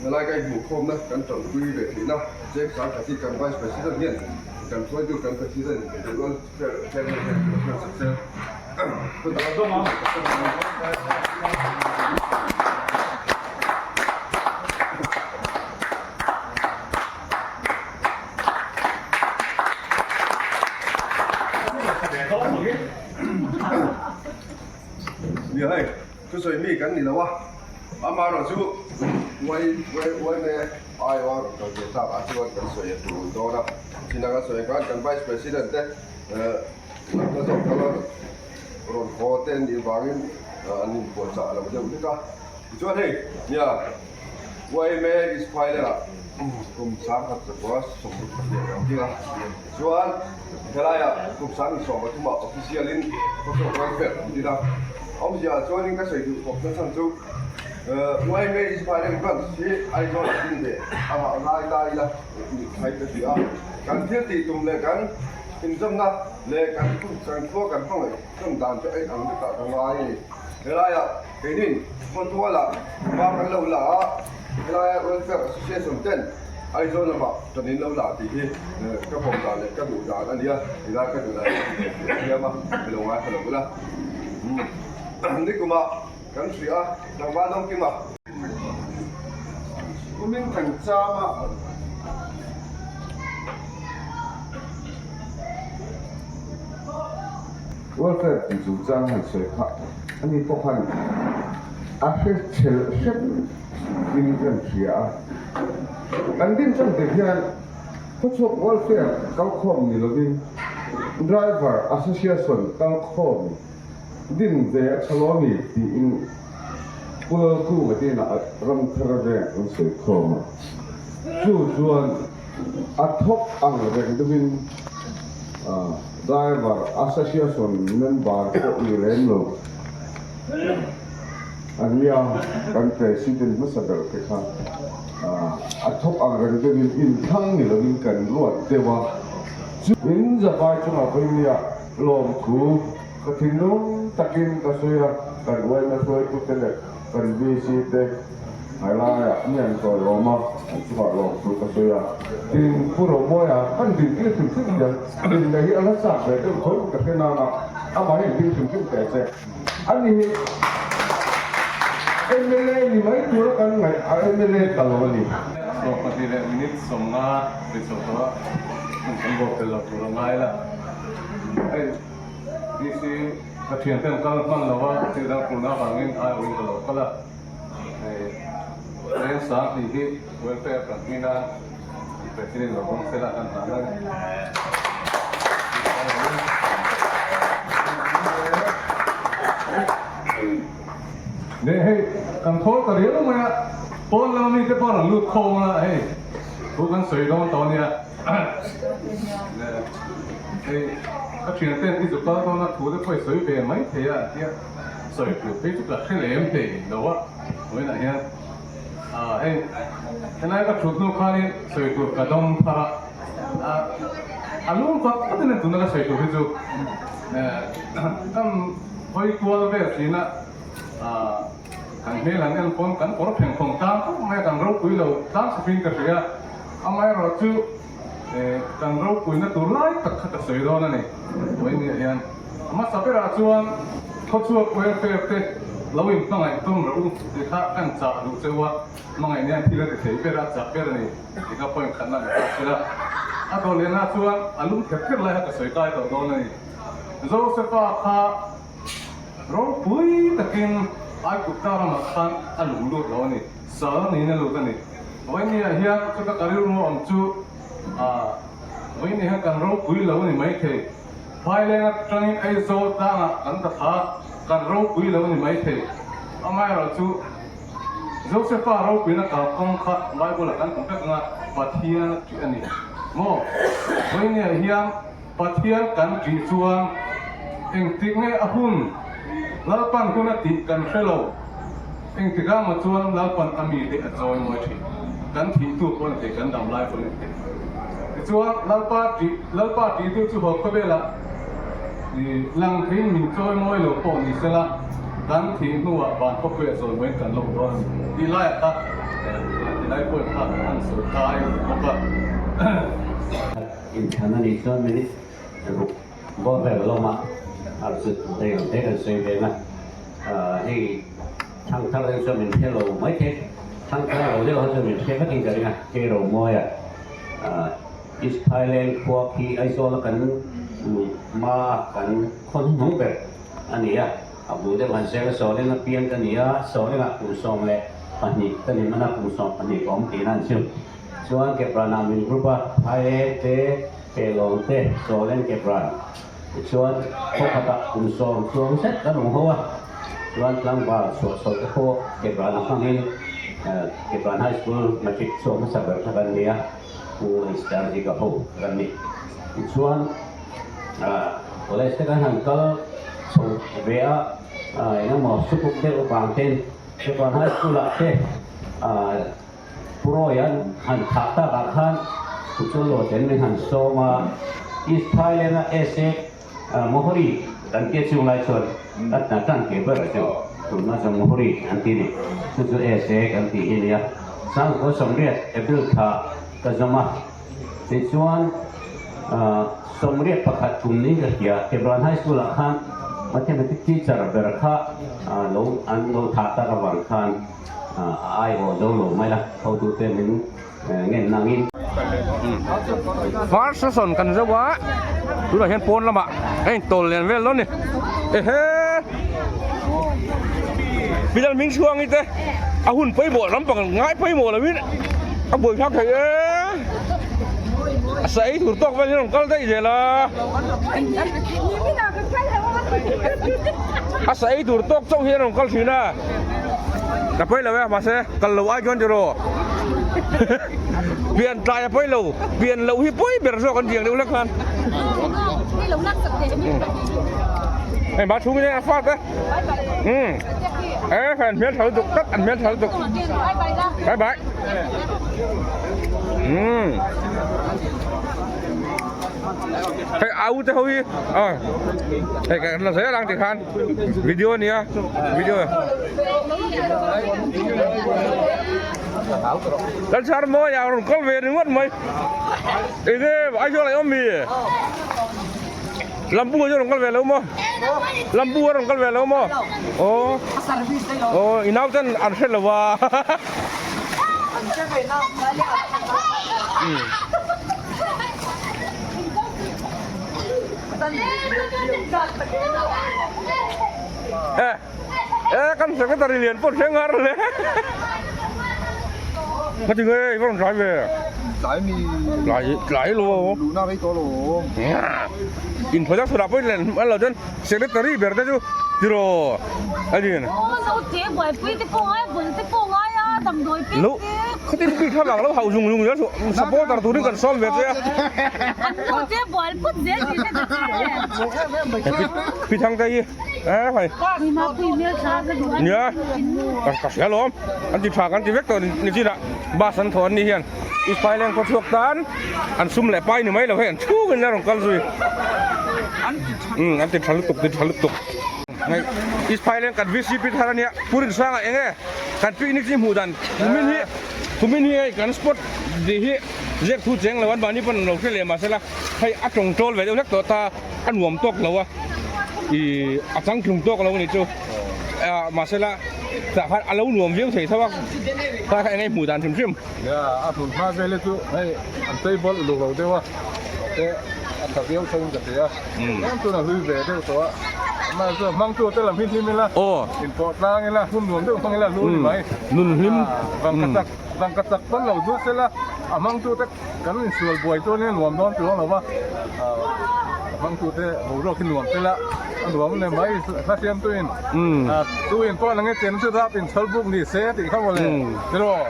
[SPEAKER 2] helai ka inhmuhkhawmna kan tanpui ve theihna James Sangkhat hi kan Vice President hian kan hruaitu kan President welfare chairman hian kan hriat sak Nia hei, thusawi mi kan ni lo a, amaherawh chu uai uai uai mai e, ai aw rawn kal ve tlak ah chuan kan sawi a tul dawn a, chin anga sawi khan kan Vice President te Lamna zawk kal a rawn haw te an nih vangin an inpuahchah lo deuh hlek a, tichuan hei nia YMA East Phailand ah kum 1972 an ding a, tichuan helaiah kum 1973 ah official in khawchhuak welfare an din a, awmzia ah chuanin ka sawi duh khawp na chhan chu YMA East Phailand branch hi Aizawl ah ding ve amah ngai ta ila mitthai ka ti a, kan thil tih tum leh kan Inzawmna leh kan kan khua kan hmangaih hlawm dan chu a inang vek ah ka ngai a ni. Helaiah keinin khawtualah hma kan lo la a, helaia Welfare Association ten Aizawl lamah kan in lo la tih hi ka pawm dan leh ka duh dan a nia, helai ka duh dan a thiam a, ka lo ngaithla lo ula. Nikumah kan hria a, tlangval dawngkima.
[SPEAKER 6] Kumin kan cham a.
[SPEAKER 2] Welfare tih chu chang han sawi kha ani pawh khan a hre chhel hrep in kan hria a. Kan din chang te hian khawchhuak welfare kalkhawm ni lovin driver association kalkhawm din ve a tha lo a ni tiin Pu Lalkunga te inah ram thar veng an sawi khawm a, chu chuan a thawk ang reng deuhin driver association member pawh ni lem lo a nia, kan president hmasa ber te kha a thawk ang reng deuhin inthlang ni lovin kan ruat deuh a, chu in zavai chungah pawhin nia lawmthu. Ka thinlung takin ka sawi a, kan uaina hruaitute leh kan VC te helaiah mi an tawiawm a, an chungah lawm thu ka sawi a. Tin, Pu Romuaia kan din tir hrim hrim hian din leh hi a la chak ve deuh tho ka hre nana, amah hi an ding hrim hrim teh che. Ani hi mla ni mai tura kan ngaih a mla ta lo a ni.
[SPEAKER 16] 12 leh minute 50 ri chho tawh a, hun kan bawk tel lo tur a ngai la. Hei. DC ka thian ten kal hman lo a, thil dang pulna avangin aiawhin ka lo kal a, hei Leng sang tih hi welfare kan hmin a, President lo bawng sela kan hlan a ni. Leh hei kan thawl ta riau mai a, pawn lama mite pawh an lut khawm a, hei thu kan sawi dawn tawh a nia. Hei ka thian ten i zuk kal dawn a thu te pawh i sawi ve mai thei a tia sawi tur phei chu ka hre lem thei lo a vawiinah hian ah hei helai ka thut hnu khanin sawi tur ka dawng thar a a lung tak takin a tuna ka sawi tur hi chu kan hawi kual vel thin a ah kan hmel han en pawn kan kawr pheng phawng tlang khawp mai a kan ropui lo tlang chhawpin ka hria. Amaherawhchu kan ropuina tur lai tak kha ka sawi dawn a ni. Vawiin ah hian. A hmasa berah chuan khawchhuak welfare te lo inhmangaih tawn rawh u tih kha kan chah duh cheu a, hmangaih nen thil a ti thei ber a, a chak ber a ni tih kha point khatna ni ta sela. A dawh lehna chuan a lum kher kher lai kha ka sawi kai tawh dawn a ni. Josepha kha ropui takin Aigupta ramah khan a lung lut lo a ni, sal niin a lut a ni. Vawinia hian chuta ka rilru awm chu Vawinia hian kan ropui lo a ni maithei. Phaileng atangin Aizawl tlangah kan ta thla a, kan ropui lo a ni maithei. Amaherawhchu Josepha ropuina kalkawng kha Bible-ah kan hmu vek anga Pathian a tih a ni maw? Vawinia hian Pathian kan tih chuan engtik nge a hun Lalpan hun a tih kan hre lo. Engtikah maw chuan Lalpan a mite a chawi mawi thin. Kan thihtu pawh a ni thei, kan dam lai pawh a ni thei. Tichuan Lalpa tih Lalpa tihtu chu haw khawvelah lang theiin min chawi mawi lo pawh ni sela, kan thih hnuah van khawpuiah chawi mawiin kan lo dawn a ni. Tih laiah kha tilai pawhin kha an sawi kai bawk a.
[SPEAKER 17] Inthlan a nih chuan minute ruk bawr vel lawma a chu rei lo te kan sawi ve na. Hei thangthar te chuan min hre lo mai thei, thangthar lo deuh ho chuan min hre vekin ka ring a, kei Romawia East Thailand khua khi Aizawl a kan hma kan khaw hnuhnung ber a ni a, a bul deuh han seng a Sawleng a piang ka ni a, Sawlengah kum 12 ka ni hman a, kum 12 ka awm tihna an chhim. Chuan Kepranah min group a, Phaileng te, Pelawng te, Sawleng Kepran. Tichuan khaw khatah kum sawm chuang zet kan awm ho a, chuan tlangval chhuah chhoh te pawh Kepran a hmangin Kepran High School Matric chhuak hmasa ber kha kan ni a, Pu Esther Zika ho kan ni. Tichuan College te kan han kal chho ve a, engemaw sukuk deuh avang ten Kepran High School ah te Pu Roy-a'n han thah takah khan Kuchul lo ten min han sawm a, East Thailand-a SA Mohori kan tia chung lai chuan ka hna tan ke ber chu tunah chuan Mohori an ti ni, chu chu SA kan tih hi nia. Sangkhaw 80 April thla ka zawm a, tichuan 81 kum niin ka hria, Kebran High School-ah khan Mathematics teacher ber kha lo an lo thah tak avang khan A aiawh zo lo mai a, hotute min ngen nangin.
[SPEAKER 1] First session kan zo a, tunah hian pawn lamah a intawl lian vel dawn a ni. Ehe! Bidal hming chhuangi te a hun pawimawh lampang ngai pawimawh lovin a buaithlak thei e. A sa ei tur tawk vel hian a rawn kal daih zel a. A sa ei tur tawk chauh hian a rawn kal thin a. Ka pawi lo e mahse kal lo ai chuan tiraw pian tlai a pawi lo pian loh hi pawi ber zawk an tiang deuh hlek khan hei ma chhung in a fat e um e an hmel tha lutuk tak an hmel tha lutuk bye bye um hei au te ho hi a hei kan la zel ang tikhan video ania video kan char mawi a rawn kal ve ringawt mai enge Aizawl ah i awm mi lampu ah hian rawn kal ve lo maw lampu ah rawn kal ve lo maw aw aw i nau ten an hre lo a Eh, kan secretary lian pawh thleng har le. Ka ti nge, i va rawn tlai ve.
[SPEAKER 5] Tlai mi.
[SPEAKER 1] Tlai, tlai lo.
[SPEAKER 5] Luhna rei tawh lo.
[SPEAKER 1] In phaw chak pawh len an lo chuan secretary ber te chu tiraw a din.
[SPEAKER 12] Aw, no te buaipui te pawh ngai, bul te pawh ngai a, damdawi pek te.
[SPEAKER 1] Khatin bik thla vang lo hauh zung zung zel suh supporter turin kan sawm ve che a.
[SPEAKER 12] An nu te bual put zel tih te ka hria.
[SPEAKER 1] Pi Thang te hi e hei. Nia ka hria lawm an ti tha kan ti vek tawh ni chinah bus an thawh an ni hian i Thailand khaw chhuak tan an sum leh pai ni mai lo hei an chhungin a rawn kal zui. Um an ti tha lutuk ti tha lutuk. East Thailand kan VCP thar ania Pu Rinsanga eng e kan picnic hi hmuh dan kumin hi kumin hi hei kan spot tih hi Ziak thu cheng lo an mahni pawn an lo hre leh mahse la hei a tawng tawl ve deuh hlek tawh ta a nuam tawk lo a ih a changtlung tawk lo a nih chu ah mahse la tah khan a lo nuam viau thei tho a kha kha eng nge hmuh dan hrim hrim.
[SPEAKER 16] Nia a hmun hma vel hi chu hei an tei bawlh uluk lo deuh a te a tha viau tho in ka hria tlem chuan a hlui ve deuh tawh a amah chu hmang tu te lam hi hlim ila inpawh tlang ila hun nuam deuh hmang ila a hlu a ni mai
[SPEAKER 1] nun hlim
[SPEAKER 16] vangka chak Vangka chak pawn lo zut sela, a hmangtute kan insual buai chuan in a nuam dawn chuang lo va, a hmangtute boruak hi nuam sela, a nuam le mai hla siam tuin, tu in pawh nange chen chu rap in chhawlh buk ni se tih kha mawle, tiraw?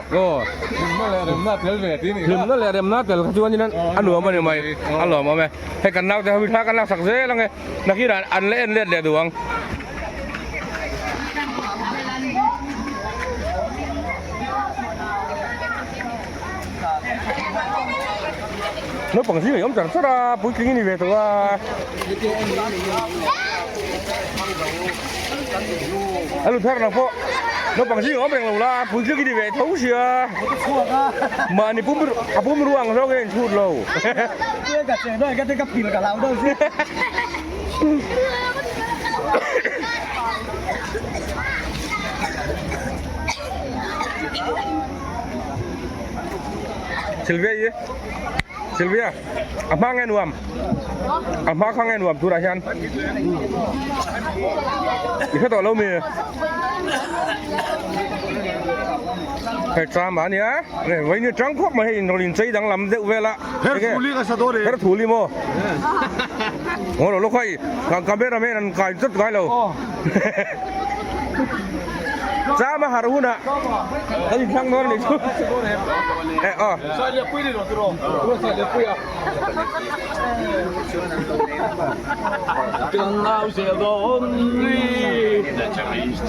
[SPEAKER 16] Hlimna leh remna tel ve tih nih kha.
[SPEAKER 1] Hlimna leh remna tel kha chuan in a nuam a ni mai, a lawm awm e. Hei kan naute ho hi thla kan laksak zel ang e. Nakinah an la en let leh duh ang. Naupang zing a awm char char a, puitling a ni ve tawh a. A lut thar nang pawh naupang zing a awm reng lo la, puitling i ni ve tho sia. Mahni pum a pum ruang zawk in chhut lo. Sylvia i Sylvia a hma nge nuam a hma kha nge nuam turah hian i hre tawh lo mi hei tram a nia vawiin hi tang khawp mai hei in rawn inchei danglam deuh vel a
[SPEAKER 16] Her thuli ka sa dawn e.
[SPEAKER 1] Her thuli maw? Ngaw lo lawk hei, camera man an kai chawt ngai lo. Chama har hunah kan inthlang dawn a nih chu. E aw.
[SPEAKER 16] Sailiapui ni lo tiraw? Sailiapui a. Kan nau zel dawn ri.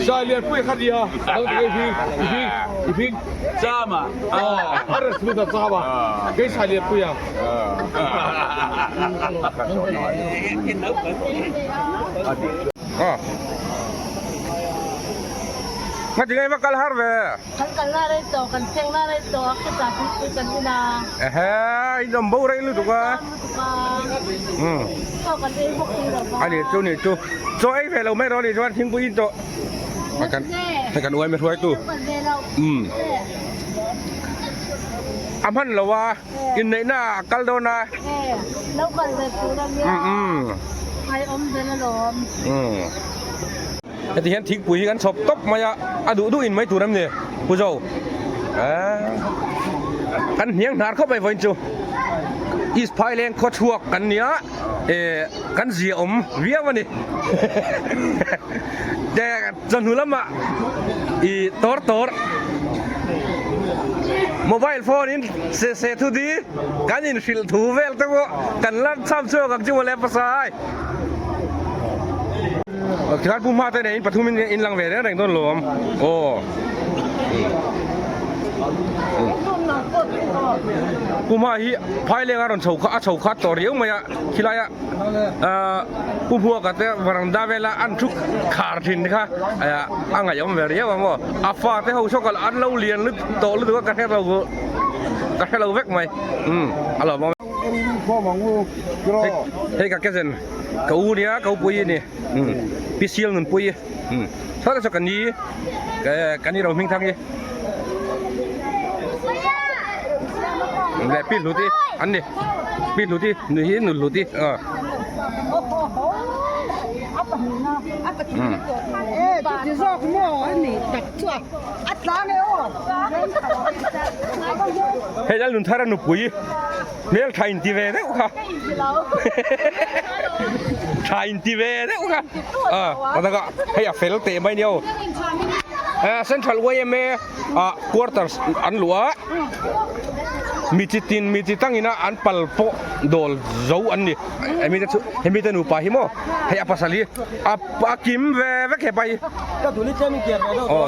[SPEAKER 16] Sailiapui kha nia. I hring, i hring. Chama. A rest lut a chama. Kei Sailianpui a.
[SPEAKER 1] Aw. Nga tingai va kal har ve.
[SPEAKER 11] Kan kal na rei tawh, kan thleng na rei tawh a, khawchah thingpui kan in a.
[SPEAKER 1] Ehe, in awm bo rei lutuk a.
[SPEAKER 11] Umm. Chaw kan ei bawk thei lo va.
[SPEAKER 1] A ni chu ni chu. Chaw ei ve lo mai rawh ni chuan thingpui in tawh. Kan hei kan uaime hruaitu. Umm. A hman lo a, inneihna a kal dawn a.
[SPEAKER 11] Lo kal ve tur a nia.
[SPEAKER 1] Umm.
[SPEAKER 11] Ai awm vel alawm.
[SPEAKER 1] Umm. Heti hian thingpui hi kan chhawp tawp mai a, a duh duh in mai tur em ni Pu Zo? Aaa kan hniang hnar khawp mai vawiin chu East Phaileng khaw chhuak kan nia eh kan zia awm viau a ni te chawhnu lamah ih tawr tawr mobile phone in se se thu di kan inhrilh thu vel te pawh kan la cham chhuak ang chu mawle pasai. Tikhan pu hma te nen in pathum in in lang ve reng reng dawn lawm aw pu hma hi phaileng a rawn chho kha a chho khat tawh riau mai a khilai a ahh pu hmuaka te varanda vela an thu khar thin te kha a ngaihawm ve riau ang aw a fa te ho saw kal an lo lian lutuk tawh lutuk a ka hre lo ka hre lo vek mai umm a lawmawm e. Hei ka cousin ka u nia ka upui a ni pi sial nunpui saw te saw ka ni ka ni ro hming thang hi leh pi hlut hi an ni pi hlut hi nui hi nu hlut hi aw. Hei Lalnunthara nupui. Hmel tha in ti ve deuh kha. Tha in ti ve deuh kha. A taka hei a fel teh mai nia aw. Central YMA ah quarters an luh a. Mi chi tin mi chi tangin a an pal pawh dawl zo an ni. Hemi te chu hemi te nupa hi maw hei a pasal hi a a kim ve vek hepa hi. Aw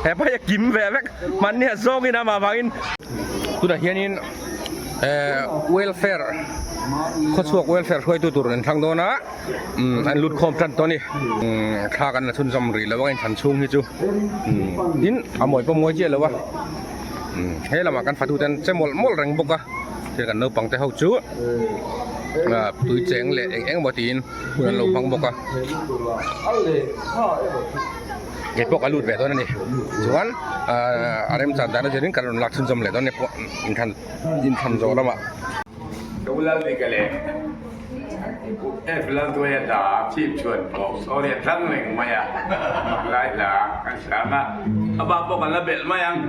[SPEAKER 1] hepa hi a kim ve vek. Hmanni a zawngin amah vangin tunah hianin. Eh welfare khawchhuak welfare hruaitu tur an thlang dawn a umm an lut khawm tan tawh a ni umm thla kan la chhunzawm rih lo a inthlan chhung hi chu umm tin a mawi pawh mawi chiah lo a umm he lamah kan fatu te an che mawlh mawlh reng bawk a. Thil kan naupang te ho chu ah tui cheng leh eng eng emaw tiin hun an lo hmang bawk a. Kei pawh ka lut ve dawn a ni. Chuan ah a remchan dan a zirin kan rawn lak chhunzawm leh dawn a ni pawh inthlan inthlan zawh lamah.
[SPEAKER 15] Ka u Lalbika leh F Lalduaia hla chhip chhuan pawh sorry a thlang reng mai a, lai hla kan sang a, a bak pawh kan la belh mai ang.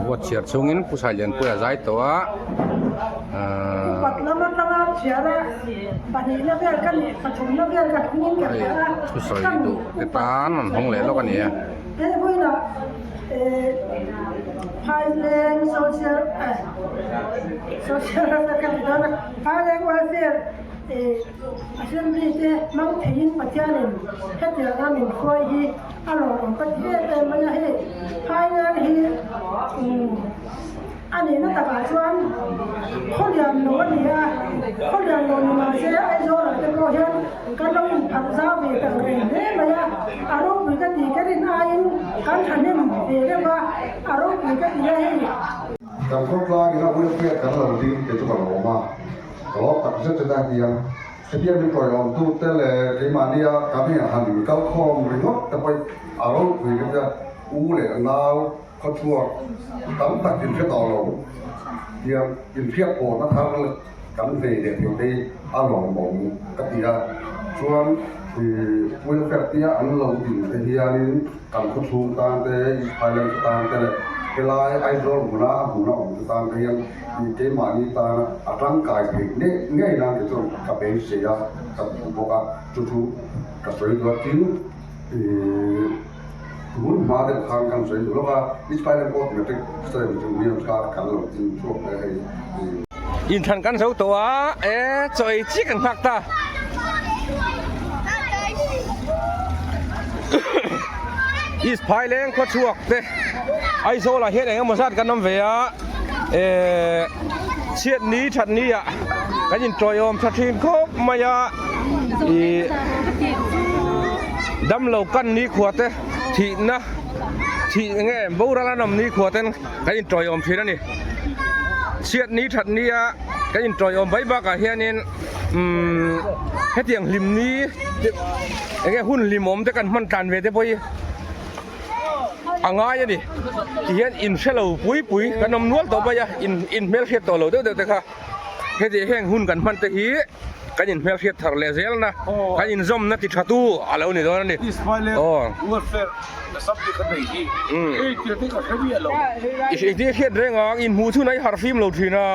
[SPEAKER 1] Vote chhiar chhungin Pu Sailianpuia zai tawh a hei thusawi duh te tan an hawng leh lawk a ni e.
[SPEAKER 7] Assembly te hmang theiin Pathianin hetianga min hruai hi a lawmawm ka ti em em mai a, hei Thailand hi a nihna takah chuan khawlian lo a ni a, khawlian lo ni mahse Aizawlah te pawh hian kan lo inphalh zau ve tak reng hle mai a, a ropui ka ti ka rin aiin kan thahnem ve deuh a, a ropui ka ti a hei.
[SPEAKER 2] Kan khawtlangin a welfare kan lo ding te chu ka lawm a. Ka lawm tak zet zet a nia. Hetiang min tawiawmtu te leh keimahnia kan in han kal khawm ringawt te pawh a ropui ka tia u leh nau khawchhuak tam tak in hre tawh lo tiang inhriat pawhna thar kan nei leh thei te hi a lawmawm ka ti a. Chuan ih welfare tia an lo din te hianin kan khawchhung tan te, East Highlands tan te leh helai Aizawl hmuna a hmuna awm te tan te hian Tih keimahni tana a tangkai theih ngei ngei nan te chuan ka beisei a, ka duh bawk a, chu chu ka sawi duh a, tin ih tun hma deuh khan kan sawi duh lawk a, East Island Court Matric Student Union kha kan lo tin chhuak leh hei ih.
[SPEAKER 1] Inthlan kan zo tawh a, e chaw ei chiah kan nghak ta. East Phaileng khaw chhuak te Aizawl ah hian eng emaw zat kan awm ve a, e chhiat ni that ni ah kan intawiawm tha thin khawp mai a, ih damlo kan ni khua te thihna thih nge boral an awm ni khua ten kan intawiawm thin a ni. Chhiat ni that ni a kan intawiawm mai bakah hianin umm hetiang hlim ni enge hun hlimawm te kan hman tlan ve te pawh hi a ngai a ni tihian inhre lo pui pui kan awm nual tawh mai a in inhmelhriat tawh lo deuh deuh te kha heti heng hun kan hman te hi kan inhmelhriat thar leh zel na kan inzawmna ti tha tu a lo ni dawn a ni aw i ti hriat reng ang inhmuh chhun a i harh fim lo thin a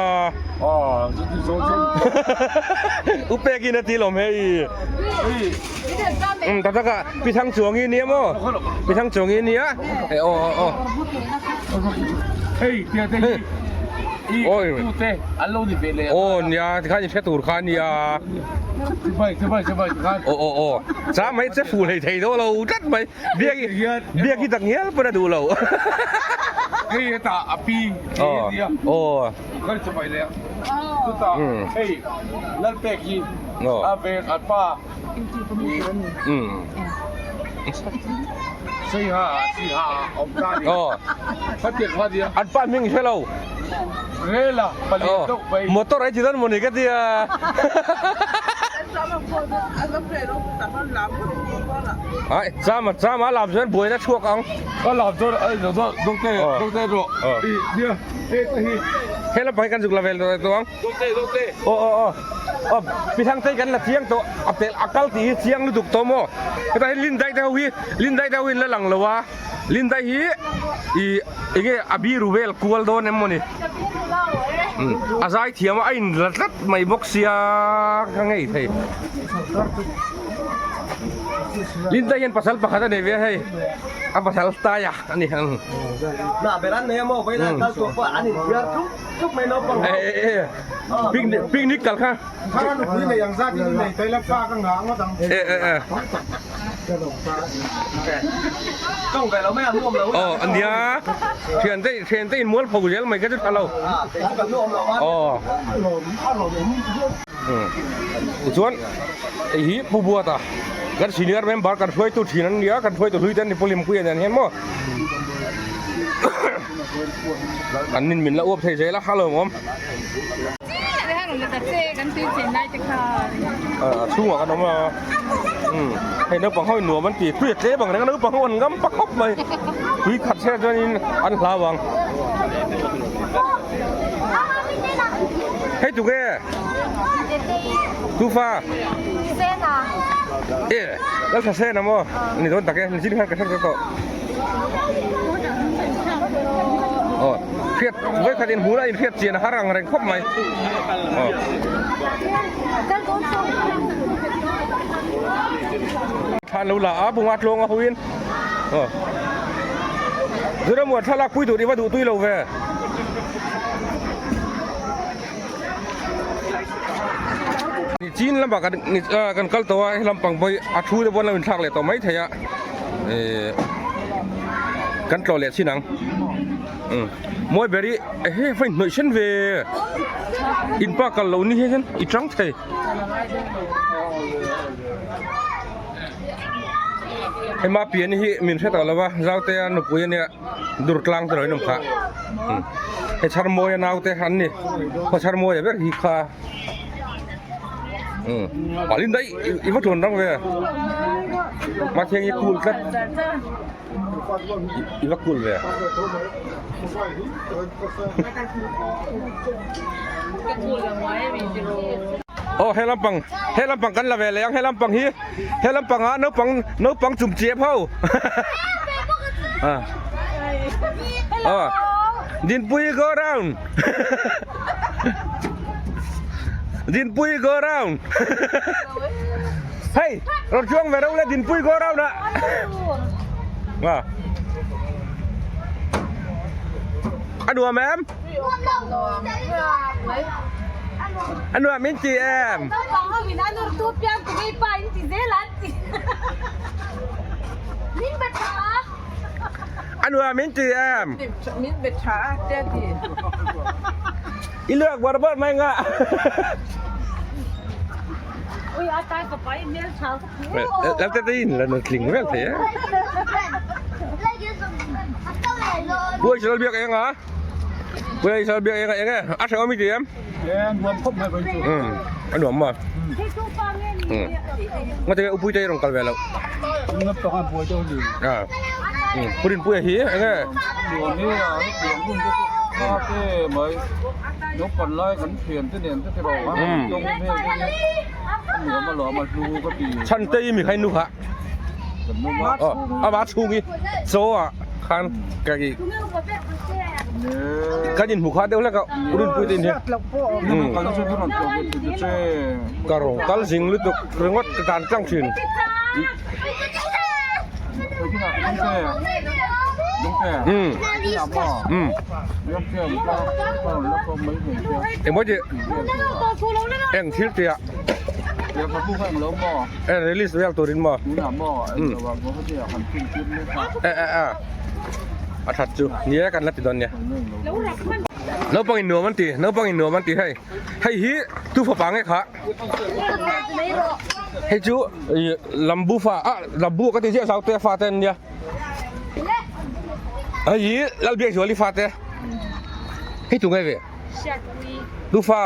[SPEAKER 1] u pekin a ti lawm hei tak tak a pi thang chuang i nia maw pi thang chuang i nia aw aw aw
[SPEAKER 9] hei tia te hi
[SPEAKER 1] Oi.
[SPEAKER 9] Tute an lo ni ve leh.
[SPEAKER 1] Aw nia tikhan i hre tur kha nia.
[SPEAKER 9] Chibai chibai chibai tikhan.
[SPEAKER 1] Aw aw aw. Cha mai che fu hlei thei daw lo tlat mai. Biak i biak i tak ngial pawn a duh lo.
[SPEAKER 9] Hei hetah a pi nia.
[SPEAKER 1] Aw.
[SPEAKER 9] Kan chibai leh. Chutah hei Lalpek hi a ve an pa. Seiha Siha awm ta ni.
[SPEAKER 1] Aw.
[SPEAKER 9] Khatiang kha nia.
[SPEAKER 1] An pa hming hre lo.
[SPEAKER 9] Rela palian deuh mai.
[SPEAKER 1] Motor ai ti dawn mawni ka tia. Ai chama chama lam chuan buaina chhuak ang.
[SPEAKER 9] Ka lam chuan ai lo dawn dawngte dawngte rawh. I nia he te hi.
[SPEAKER 1] He lampang hi kan zuk la vel tawh ang.
[SPEAKER 9] Dawngte dawngte.
[SPEAKER 1] Aw aw aw. Aw pi Thangtei kan la chiang tawh a pel a kal tih hi chiang lutuk tawh maw hetah hian Lindai te ho hi Lindai te ho hi an la lang lo a Lindai hi ih enge a biru vel kual dawn em mawni a zai thiam a a in la tlat mai bawk sia ka ngei thei Lindai hian pasal pakhat a nei ve a hei a pasal taia a ni ang. Picnic picnic kal kha aw a nia thian te thian te in mual pho zel mai kha chu tha lo aw tichuan hei hi Pu Buata kan senior member kan hruaitu thin an nia kan hruaitu hlui te an ni Pu Limpuia nen hian maw. An nin min la uap thei zel a a lawmawm. A chhungah kan awm a umm hei naupang ho in nuam an ti tui a tlem ang reng a naupang ho an ngam pa khawp mai tui khat se chuanin an hlau ang hei tu nge tufa e lalthasena maw ni dawn tak e nichin khan ka hre tawh. Aw hriat vawikhat in hmuh lah in hriat chian a har ang reng khawp mai aw. Thlan lo la a bunga tlawng a hoin aw Zuramuan thlalak pui tur i va duh tui lo ve. Ni chin lamah kan kan kal tawh a he lampang pawh hi a thu te pawh an lo inthlak leh tawh maithei a ehh kan tlawh leh chin ang umm mawi ber hi ehe va inhnawih sen ve in pa kal loh ni hian i chang thei. Hema pian hi min hre tawh lo va Zaute a nupui ania Durtlang te lo in awm kha hei Chharmawia naute an ni khaw Chharmawia ber hi kha a Linda i va tlawn rang ve Mathiang i cool tlat i va cool ve. Aw he lampang he lampang kan la ve leh ang he lampang hi he lampang ah naupang naupang chum chiap ho aw Dinpui go round Dinpui go round hei rawn chuang ve reuh le Dinpui go round ah a nuam em? A nuam in ti em?
[SPEAKER 12] Naupang ho in a nawrtu piang tu ngei pa in ti zel an ti. Min be tha a.
[SPEAKER 1] A nuam in ti em?
[SPEAKER 10] Min be tha a te ti.
[SPEAKER 1] I luak bar bar mai nga.
[SPEAKER 12] Ui a tai fapa i hmel tha ka phu.
[SPEAKER 1] Lam te te in la nu tling vel thei e. Puai sal biak eng a. Puai sal biak eng a eng e. A hrang ami ti em?
[SPEAKER 6] Nuam khawp mai vawi chu.
[SPEAKER 1] A nuam ma. Nga te upui te rong kal ve lo.
[SPEAKER 6] Nga tawng a buai deuh ni.
[SPEAKER 1] A. Purin puia hi eng e.
[SPEAKER 6] Nuam hi a nuam hun te pawh a te mai. Naupang lai kan thian te nen te ti rawh a. Tawng vel te hi a nuam a lawm a hlu ka ti.
[SPEAKER 1] Chhan te i mi khai nu kha. A va chhung i chaw ah khan ka i kan in hmu kha deuh hlek a rinpui te in hian ka rawng kal zing lutuk ringawt ka tan tlang thin. Engmaw tih eng thil tih ah. E release vel turin maw? E e e a that chu ni e kan la ti dawn nia. Naupang in nuam an ti naupang in nuam an ti hei hei hi tu fapa nge kha hei chu lambu fa ah lambu ka ti chiah zau te fa te an nia hei hi Lalbiakzuali fa te hei tu nge ve tu fa.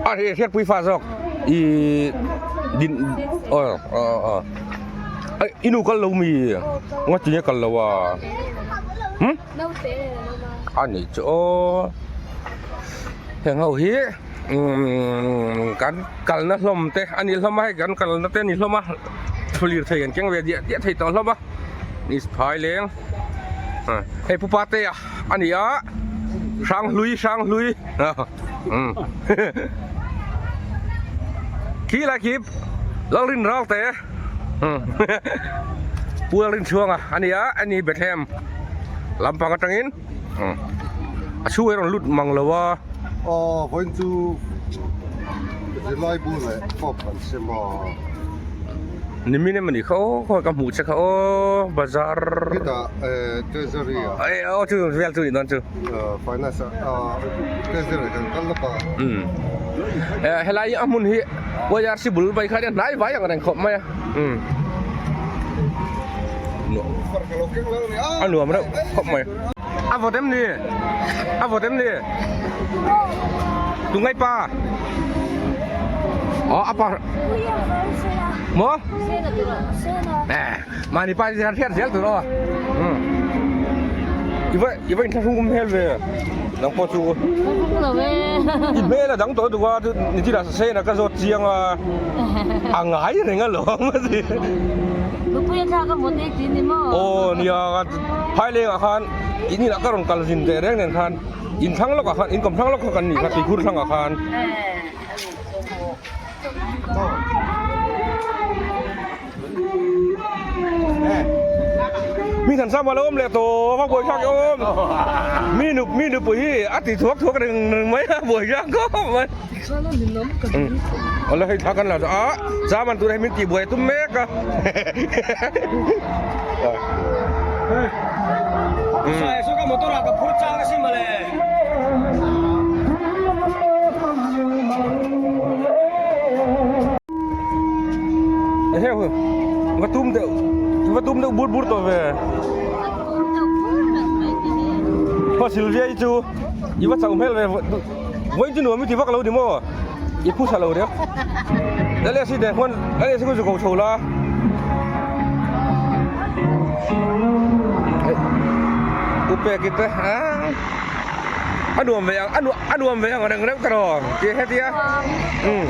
[SPEAKER 1] A hriatpui fa zawk i din aw aw aw i nu kal lo mi nga tinge kal lo a hm a nih chu aw heng ho hi umm kan kalna hlawm te a ni hlawm a hei kan kalna te a ni hlawm a thlir thei an keng ve diah diah thei tawh hlawm a ni phai leng hei pu Patea. A ni a, Hranghlui Hranghlui Khi lai khi Lalrin Ralte Pu Lalrin Chhuanga a ni a, a ni Bethlehem lampang atangin a chhung hi a rawn lut mang lo a.
[SPEAKER 2] Aw vawiin chu zirlai bu leh form kan sem a.
[SPEAKER 1] Nimin emaw ni kha aw khawi ka hmuh che kha aw bazar.
[SPEAKER 2] Khitah treasury ah.
[SPEAKER 1] Eh aw chu vel chu ni dawn chu.
[SPEAKER 2] Finance ah treasury kan kal lawk a.
[SPEAKER 1] Um eh helai a hmun hi YRC bul mai kha nia hnai vai ang reng khawp mai a. Um a nuam reuh khawp mai. A vawt em ni? A vawt em ni? Tu ngay pa? Ờ, a pa. Mo? Nè, mà ni pa thì thiệt zel tu lo. Ừ. I vậy, i vậy thằng không hel về. Nang po chu. I mel a dang tawh duh a, ni chi lah se na ka zawt chiang a. A ngai reng a lawm a ti.
[SPEAKER 12] Nupui a thlak a vawt ek tih ni maw?
[SPEAKER 1] Aw nia. Phaileng ah khan in inah ka rawn kal zin teh reng nen khan in thlang lawkah khan in kawm thlang lawk kha kan nih kha tuikhur thlangah khan. Mi than sam a lo awm leh tawh a buai thlak awm mi nu mi nupui hi a ti thuak thuak reng reng mai a buai thlak khawp mai. Awle hei thla kan la a cha man tur hei min tih buai tum mek a. Heo va tum deuh va tum deuh bur bur tawh ve. Khaw Sylvia hi chu i va chauh hmel ve. Vawiin chu nuam i ti vak lo ni maw? I phu sa lo rek. Lal si deh hman lal si chu ko chho la. Upe ki te a a nuam ve ang a nuam a nuam ve ang reng reuh ta rawh ti hetia. Um.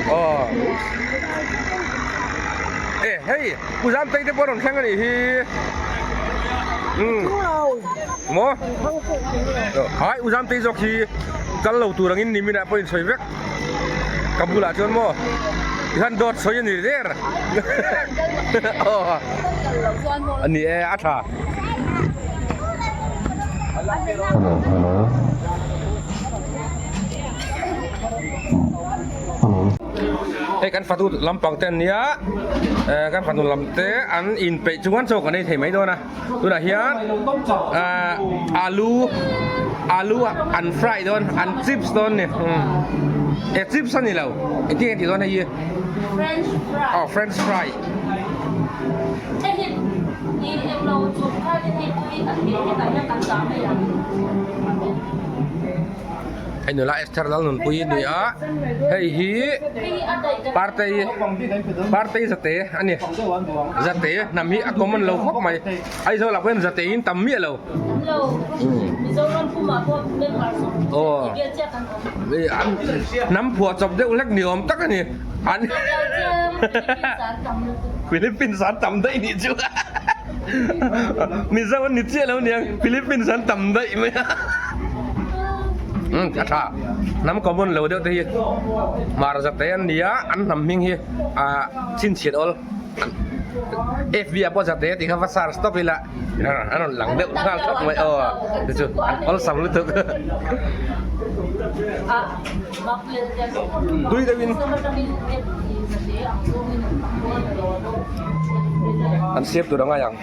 [SPEAKER 1] Aw. E hei Pu Zamtei te pawh a rawn thleng a nih hi. Umm. Maw? Hai U Zamtei zawk hi kal lo tur angin nimin ah pawh in sawi vek. Ka bulah chuan maw ihan dawt sawi a ni der. Aw. A ni e a tha. Hei kan fatu lampang te an nia eh kan fanu lam te an inpeih chuan chaw kan ei thei mai dawn a tunah hian ah alu alu an fry dawn an chips dawn a ni eh chips a ni lo engtin nge tih dawn hei hi aw french fry. Hei nula Esther Lalnunpuii a ni a, hei hi partei partei zate a ni zate hnam hi a common lo khawp mai Aizawl ah pawh hian zate in tam miah lo aw hnam phuah chawp deuh hlek ni awm tak a ni an Philippines an tam daih nih chu Mizo an ni chiah lo niang Philippines an tam daih mai a a tha hnam common lo deuh te hi hmarza te an nia an hnam hming hi ah chhinchhiat awl FB ah pawh zate tih kha va search tawp ila a rawn lang deuh nghal thawk mai aw chu chu an awlsam lutuk tui deuhin an siam tur a ngai ang.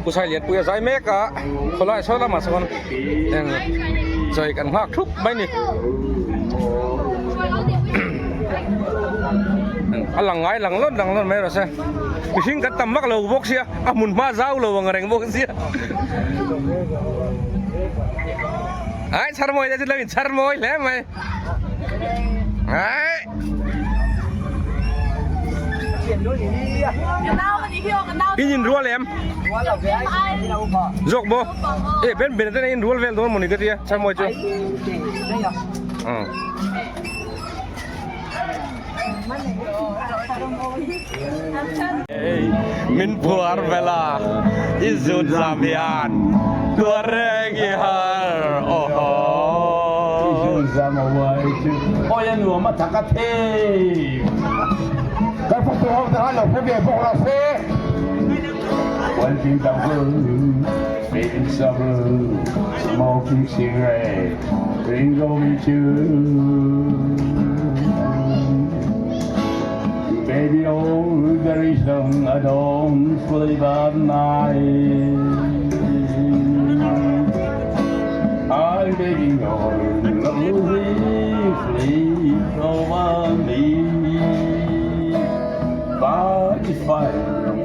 [SPEAKER 1] Pu Sailianpuia zai mek a khawlai saw lamah sawn eng chawi kan nghak thup mai ni a lang ngai lang lawt lang lawt mai rawh se mihring kan tam vak lo bawk sia a hmun hma zau lo ang reng bawk sia ai chhar mawi te chu lo in chhar mawi hle mai ai In in rual em? Zawk maw? E ben ben te in rual vel dawn mawni ka tia chhan mawi chu. Min phuar vela i zut zam hian tuar reng i har awhaw.
[SPEAKER 15] I zut zam a uai chu awi a nuam a tak a thei. Kan fak tur ho te khan lo hre ve bawk rawh se. One thing the blue, baby summer, smoking cigarette, ringo me too. Baby, oh, the reason I don't sleep at night. I'm begging your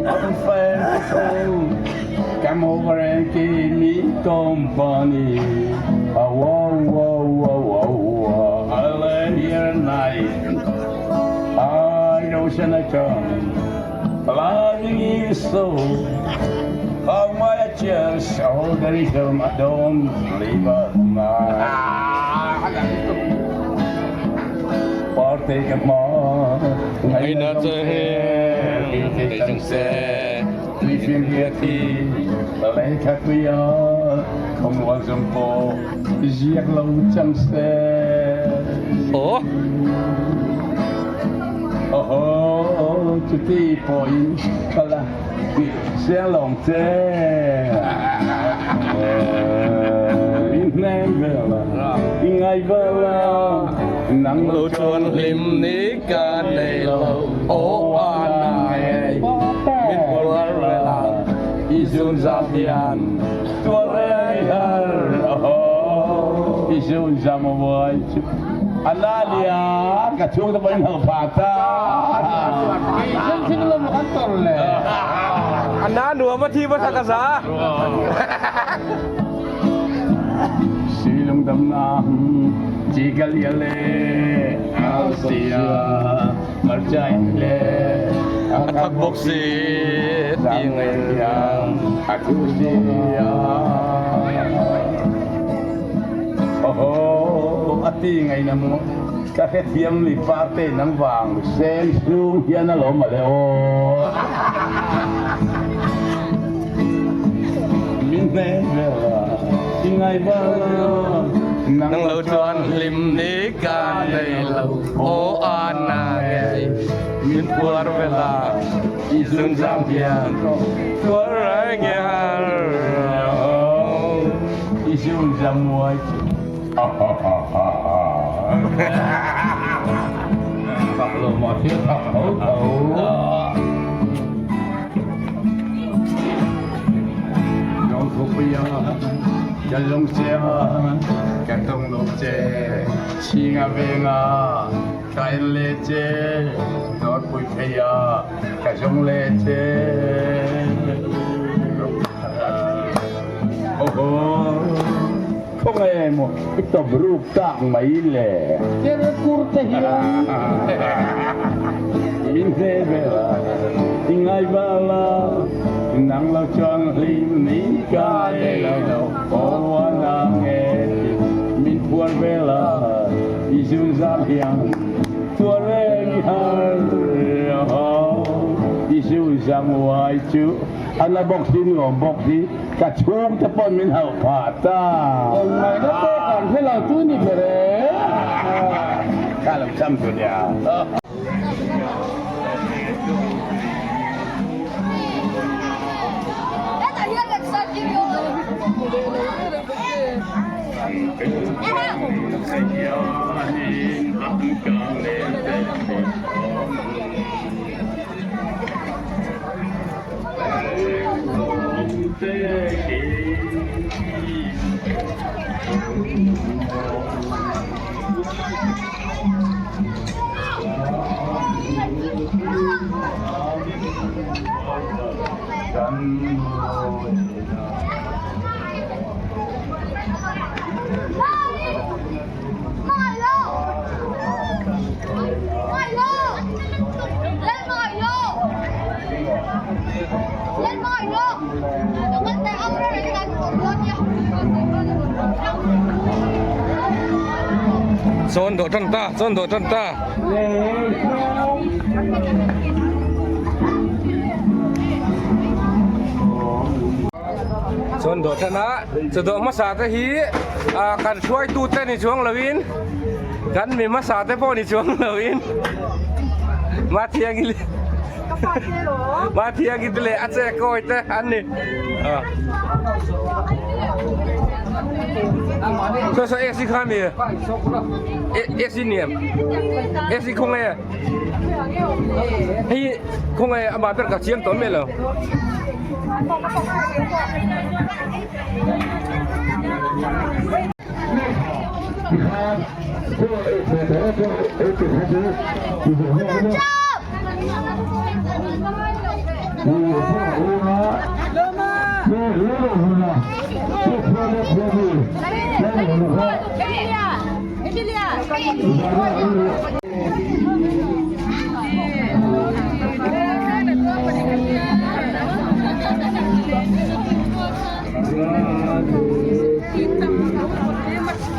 [SPEAKER 15] An fan Come over and keep me company Oh, whoa, whoa, whoa, whoa, whoa. I lay here at night I know I come Loving you so How my chest Oh, there is I don't sleep at night Partake of more
[SPEAKER 1] Ngày na che he chẳng xe
[SPEAKER 15] Tuy phiền kia thì lấy khắc tuy không lo dòng po giết lâu chẳng xe
[SPEAKER 1] Ủa
[SPEAKER 15] Oh, chú ti point kala xe lòng che Nem vela ngai vela nang
[SPEAKER 1] Lo chuan hlim ni ka nei lo o a na e min puar vela
[SPEAKER 15] i zun zam hian tua rei har oh i zun zam voi analia ka chung ta pon hau pa ta
[SPEAKER 5] Sin sin lo mo kan tor le.
[SPEAKER 1] Anna nuam a thi va thak a za.
[SPEAKER 15] Silung dam na chi galia le alsia marchai le
[SPEAKER 1] A thak bawk si ti ngai hian
[SPEAKER 15] a thu sia oh a ti ngai na mo ka khe thiam li parte nang wang sen sung hian a lo ma le o min ne vela ngai bala
[SPEAKER 1] Nang lo chuan hlim ni ka nei lo o a na e min puar vela i zun zam hian tua rei nge har
[SPEAKER 15] i zun zam muai lo mà thiếu thập hậu thấu Yong thuộc bây giờ cho long xe cả tông lộc chè chi nga về nga cái lê chè đót bụi phê à cả dòng lê chè oh không em cái tập rụp tạng mấy lệ
[SPEAKER 5] Ker kur te hian.
[SPEAKER 15] Min thế về là ngai ba la nang lo chuan hlim ni ka ne lo o na nge min puar ve la i zun zam hian tua re ni har i zun zam wai chu ana bok sin ngom bok si ka chung te pon min hau pha ta
[SPEAKER 5] Ông này nó to còn thế là chú nhỉ bere.
[SPEAKER 15] Ka lam cham tu dia
[SPEAKER 1] Zon do tan ta, zon do tan ta. Zon do tan a, chu do hmasa te hi a kan hruai tu te ni chuang lovin kan mi hmasa te pawh ni chuang lovin ma thiang i ma thiang i te leh a che kawi te an ni a so so AC kha mi AC niam AC khong e hei khong e ama ber ka chiang tawh mai lo.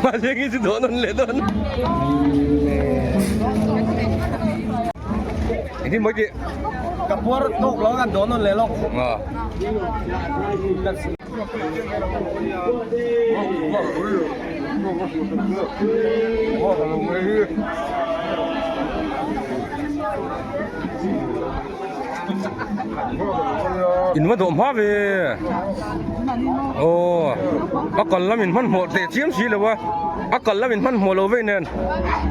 [SPEAKER 1] Mahse chu dawn an leh dawn. Engtin mawi tih?
[SPEAKER 4] Ka puar tawk lo kan dawn nawn leh lawk.
[SPEAKER 1] In va dawh hma ve aw a kal lam in hmanhmawh teh chiam si lo a a kal lam in hmanhmawh lo vei nen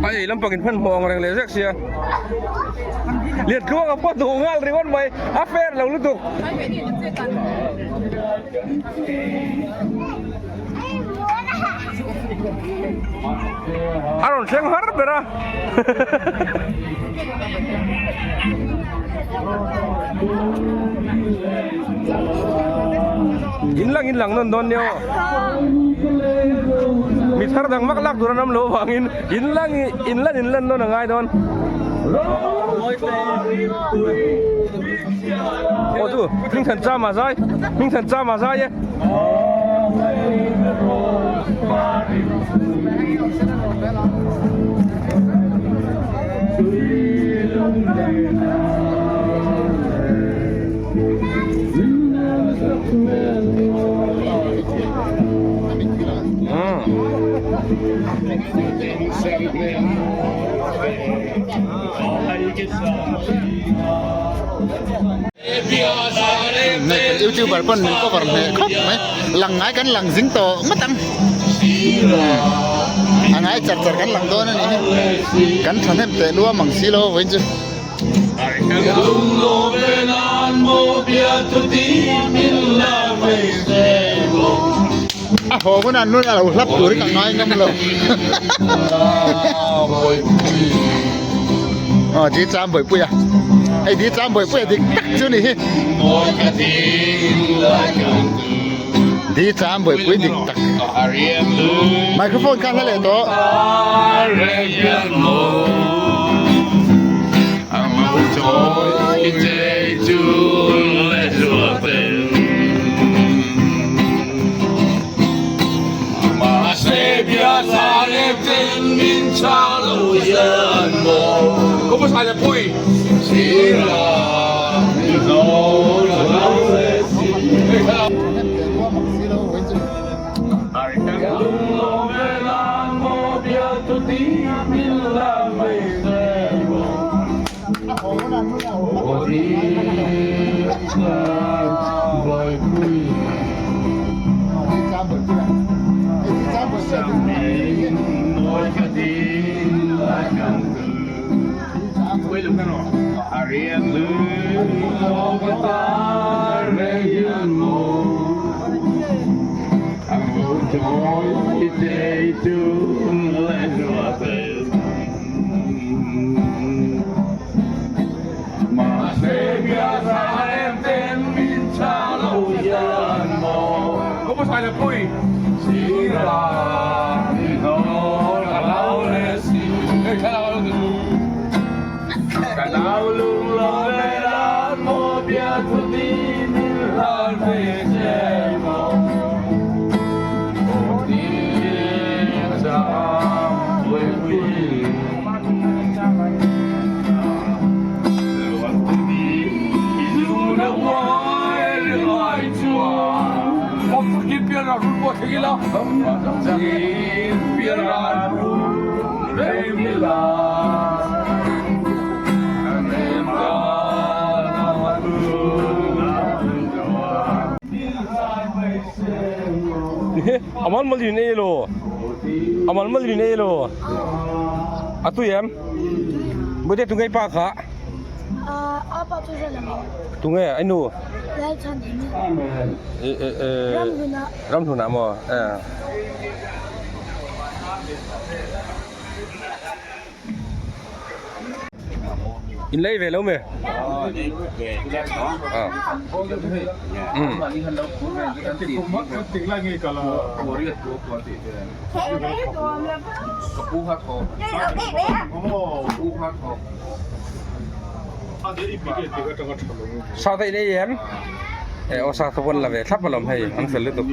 [SPEAKER 1] a ei lampang in hmanhmawh ang reng leh zek sia Liantluanga pawh duh nghal ringawt mai a fair lo lutuk. A rawn thleng har ber a. In lang in lang nawn dawn nia aw. Mi thar dang vak lak tur an awm loh avangin in lang in lan in lan nawn a ngai dawn. Aw chu Hmingthan Chama zai Hmingthan Chama zai e.
[SPEAKER 5] Youtuber pawn min cover hneh khawp mai lang ngai kan lang zing tawh ngawt ang a ngai char char kan lang dawn a nih hi kan thahnem teh luam ang si lo vawiin chu. A haw hunah nun a lo hlap turin a ngai ngam lo. Aw di cham bawihpui a. Hei di cham bawihpui a dik tak chu ni hi. Di cham bawihpui dik tak. Microphone kha hla leh tawh.
[SPEAKER 1] Amal mal in ei lo Amal mal in ei lo A tui em Bute tu ngei pa kha
[SPEAKER 18] A pa chu hre lo
[SPEAKER 1] Tu nge ai nu
[SPEAKER 18] Lalchhanhimi
[SPEAKER 1] Ramhluna maw In lei ve lo me? Sa te in ei em? E aw sa te pawn la ve thlap alawm hei an fel lutuk.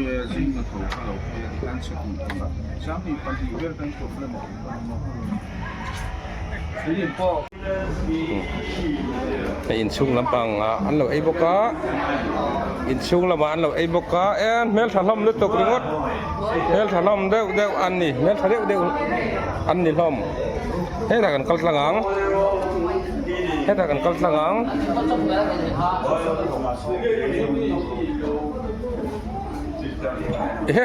[SPEAKER 1] Hei inchhung lampang ah an lo ei bawk a inchhung lamah an lo ei bawk a e hmeltha hlawm lutuk ringawt hmeltha hlawm deuh deuh an ni hmeltha deuh deuh an ni hlawm hetah kan kal tlang ang hetah kan kal tlang ang. Ehe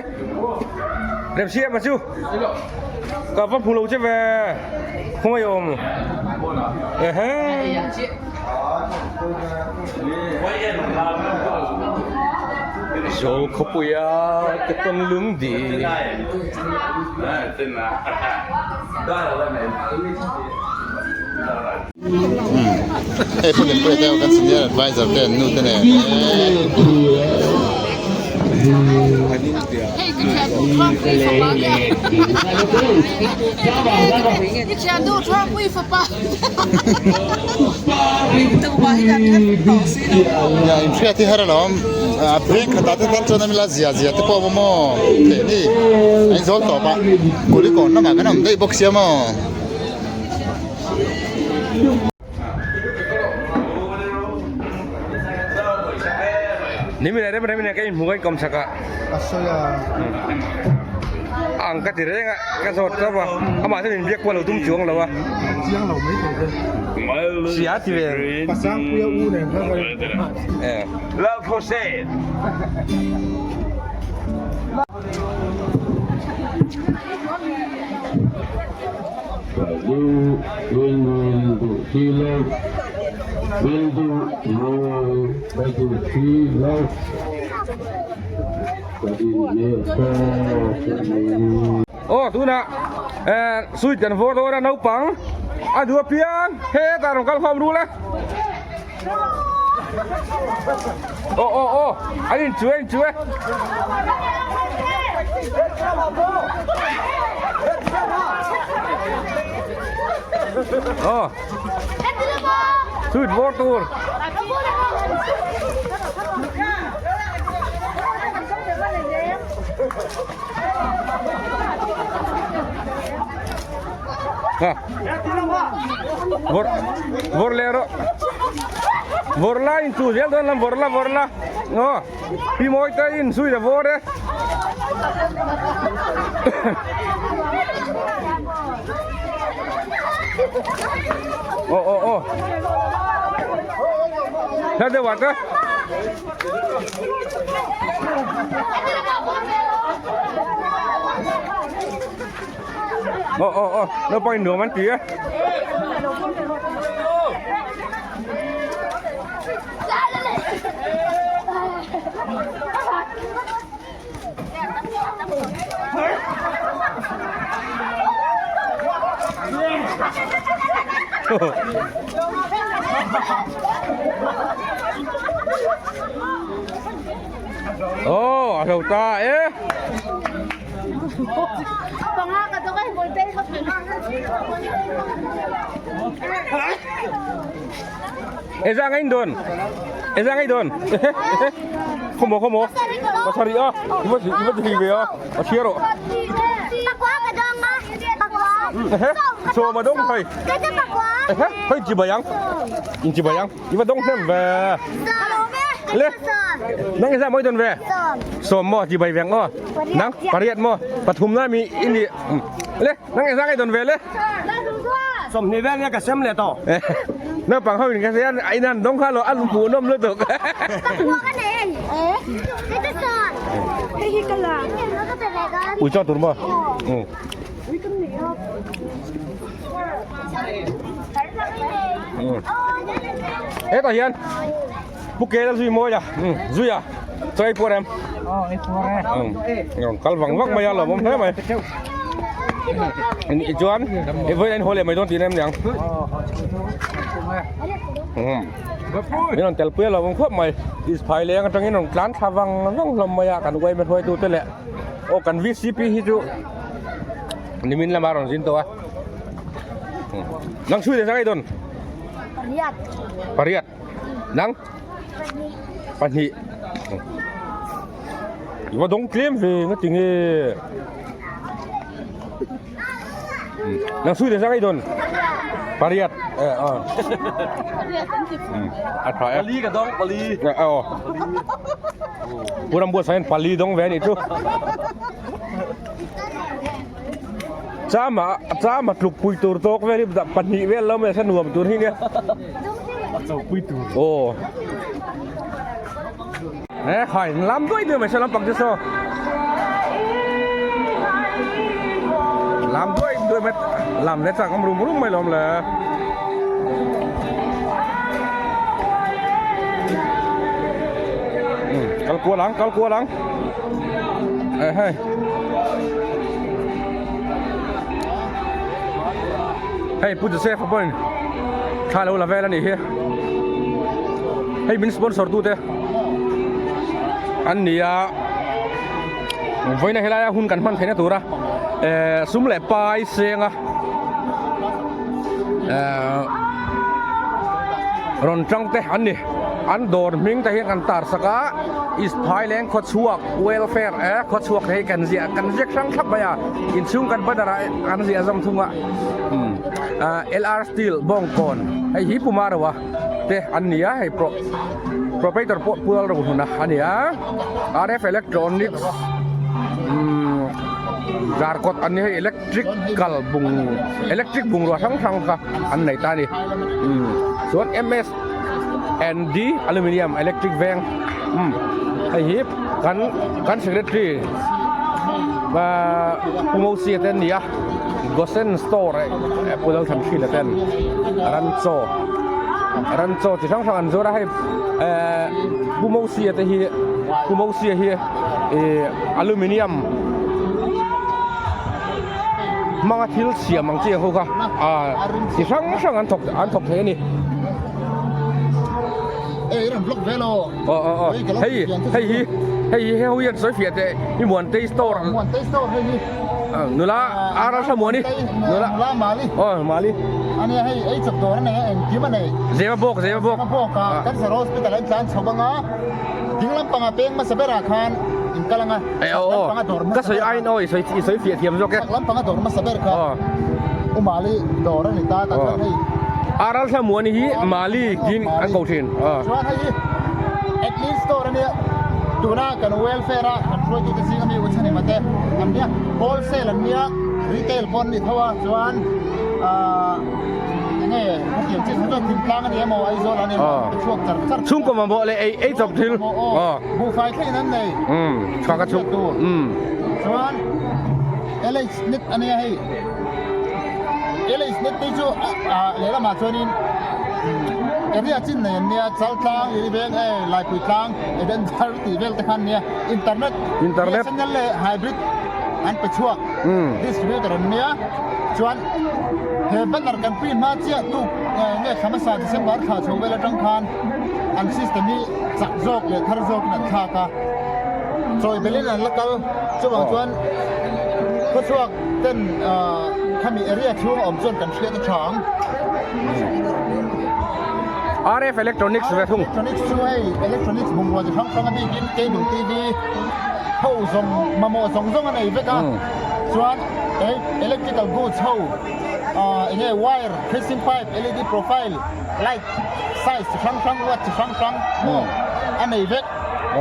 [SPEAKER 1] Remsiama chu ka va hmu lo che ve khawngaih awm ehe Zo khawpuia ka tawn lung di
[SPEAKER 5] Hei pu Lianpuia te kan senior advisor te an nu te nen Nia inhriat hi har alawm a veng khatah te tan chuan amila zia zia te pawh a awm a maw thei ni a inzawl tawp a kulikawn lamah kan awm daih bawk sia maw.
[SPEAKER 1] Ni min rem rem in ka inhmu ka inkawm chak a.
[SPEAKER 19] A sawi a.
[SPEAKER 1] Ang ka ti reng a, ka zawt tawp a. Amah chuan inbiak pawh a lo tum chuang lo a.
[SPEAKER 19] Chiang lo mai thei te.
[SPEAKER 1] Sia ti ve.
[SPEAKER 19] Pasangpuia u nen khan ka inhmu.
[SPEAKER 1] Eh.
[SPEAKER 15] Love Hussein.
[SPEAKER 1] Aw tunah eh sweet kan vawr dawn a naupang a duh apiang hetah rawn kal khawm rul e aw aw aw an inchu e inchu e. Aw sweet vawr tur. Ha. Vawr vawr leh rawh. Vawr la in chu zel dawn lam vawr la vawr la. Aw pi mawi te in zui la vawr e. Aw aw aw. Hla deuh ah te. Aw aw aw naupang in nuam an ti e. Aw a hlo ta e. E ra ngay don. E ra ngay don. Không có không có. Có sao đi á. Iva iva thì về á. Có chia rồi. Cho mà đông thầy. Thầy chỉ bảo chỉ bảo Iva đông thêm về. Le. Nang ra mỗi tuần về. Sawm maw chibai veng aw. Nang pariat maw pathum na mi i ni. Le nang engzah nge dawn ve le.
[SPEAKER 4] 20 vel nge ka sem leh tawh.
[SPEAKER 1] Naupang ho in ka hria a in an dawng kha lo a hmuh nawm lutuk. Ui cho tur maw. Hetah hian. Pu ke la zui mawi a, zui a, chaw ei puar em?
[SPEAKER 8] Aw ei puar e.
[SPEAKER 1] Rawn kal vang vang mai a lawmawm hle mai. I chuan i vawiin a in haw leh mai dawn tihna em niang? Min rawn telpui a lo awm khawp mai. Isphai leng atangin rawn tlan thla vang vang hlawm mai a, kan uaime hruaitute leh aw kan VCP hi chu nimin lama rawn zin tawh a. Nang chhui leh zang ei dawn?
[SPEAKER 18] Pariat.
[SPEAKER 1] Pariat. Nang? Pahnih. I va dawng tlem ve nga tinge? Nang sui zang ei don. Pariat. Eh a. A tha e.
[SPEAKER 4] Pali ka dong pali.
[SPEAKER 1] Aw. Puram buat sain pali dong ve ni chu. Chama chama tluk pui tur tok vel hi pahnih vel lo mai sa nuam tur hi nia.
[SPEAKER 16] Pui tur.
[SPEAKER 1] Aw. Eh khai lam duai duai mai sa lampang chu saw. Lam duai duai mai lam le chak awm rum rum mai lawm le. Kal kual ang kal kual ang. Eh hei. Hei Pu Joseph a pawhin thla lo la vel a nih hi. Hei min sponsor tute an ni a vawiina helaia hun kan hman theihna tura eh sum leh pai senga eh rawn tang te an ni an dawr hming te hian kan tar sak a East Phaileng khawchhuak welfare eh khawchhuak te hi kan ziah kan ziak hrang thlap mai a inchhung kan banner ah an ziah zawm thung a LR Steel Bawngkawn hei hi Puma ro a te an ni a hei pro proprietor pawh pual ro hnun a a ni a RF Electronics umm Zarkawt an ni hei electric kal bung electric bungrua hrang hrang kha an nei ta a ni umm chuan MS and D aluminium electric veng umm hei hi kan kan secretary ahh Pu Mosia te an ni a. Gosen store eh Pu Lalthanhrila ten Ranchaw Ranchaw chi hrang hrang an zuar a hei eh Pu Mosia te hi Pu Mosia hi ih aluminium hmanga thil siam ang chi ang ho kha ah chi hrang hrang an thawk an thawk thei a ni. Aw aw aw hei hei hi hei hi hei ho hian sawi fiah teh i Muantei store
[SPEAKER 5] Muantei store hei hi.
[SPEAKER 1] Nula Aral Thlamuani nula
[SPEAKER 5] Nula Mali
[SPEAKER 1] aw Mali
[SPEAKER 5] ania hei ei chawp dawr a nei a engkim a nei
[SPEAKER 1] Zema bawk Zema bawk
[SPEAKER 5] Zema bawk a Cancer Hospital an tlan chho anga ding lampanga peng hmasa berah khan in kal anga
[SPEAKER 1] eh aw aw ka sawi aiin aw i sawi i sawi fiah thiam zawk e
[SPEAKER 5] chak lampanga dawr hmasa ber kha u Mali dawr a ni ta tah chuan hei
[SPEAKER 1] Aral Thlamuani hi Mali tiin an ko thin
[SPEAKER 5] chuan hei hi Admin store ania tuna kan welfare a kan hruaitute zing ami u chhanima te an nia wholesale an nia retail pawh an ni tho a chuan ahh enge hetiang chi chu thingtlang ani emaw Aizawl ani emaw an pe chhuak char char
[SPEAKER 1] chhungkaw mamawh leh ei ei chawp thil
[SPEAKER 5] buhfai thlengin an nei
[SPEAKER 1] umm chhuak a chhuk umm
[SPEAKER 5] chuan LH net ania hei LH net te chu ah lehlamah chuanin area chin nei an nia Chaltlang Iriveng e Laipui tlang Eden thar tih vel te khan nia internet
[SPEAKER 1] internet
[SPEAKER 5] BSNL leh hybrid an pe chhuak distributor an nia chuan he banner kan print hma chiah tuk nge thla hmasa December thla chho vel atang khan an system hi chak zawk leh thar zawkin an thlak a chawi belin an la kal chuvang chuan khawchhuak ten khami area chhung a awm chuan kan hriat a tha ang.
[SPEAKER 1] RF Electronics ve thung.
[SPEAKER 5] Electronics chu hei electronics bungrua chi hrang hrang a bikin cable TV ho zawng mamawh zawng zawng a nei vek a chuan electrical goods ho eng nge wire casing pipe led profile light size chi hrang hrang watt chi hrang hrang maw a nei vek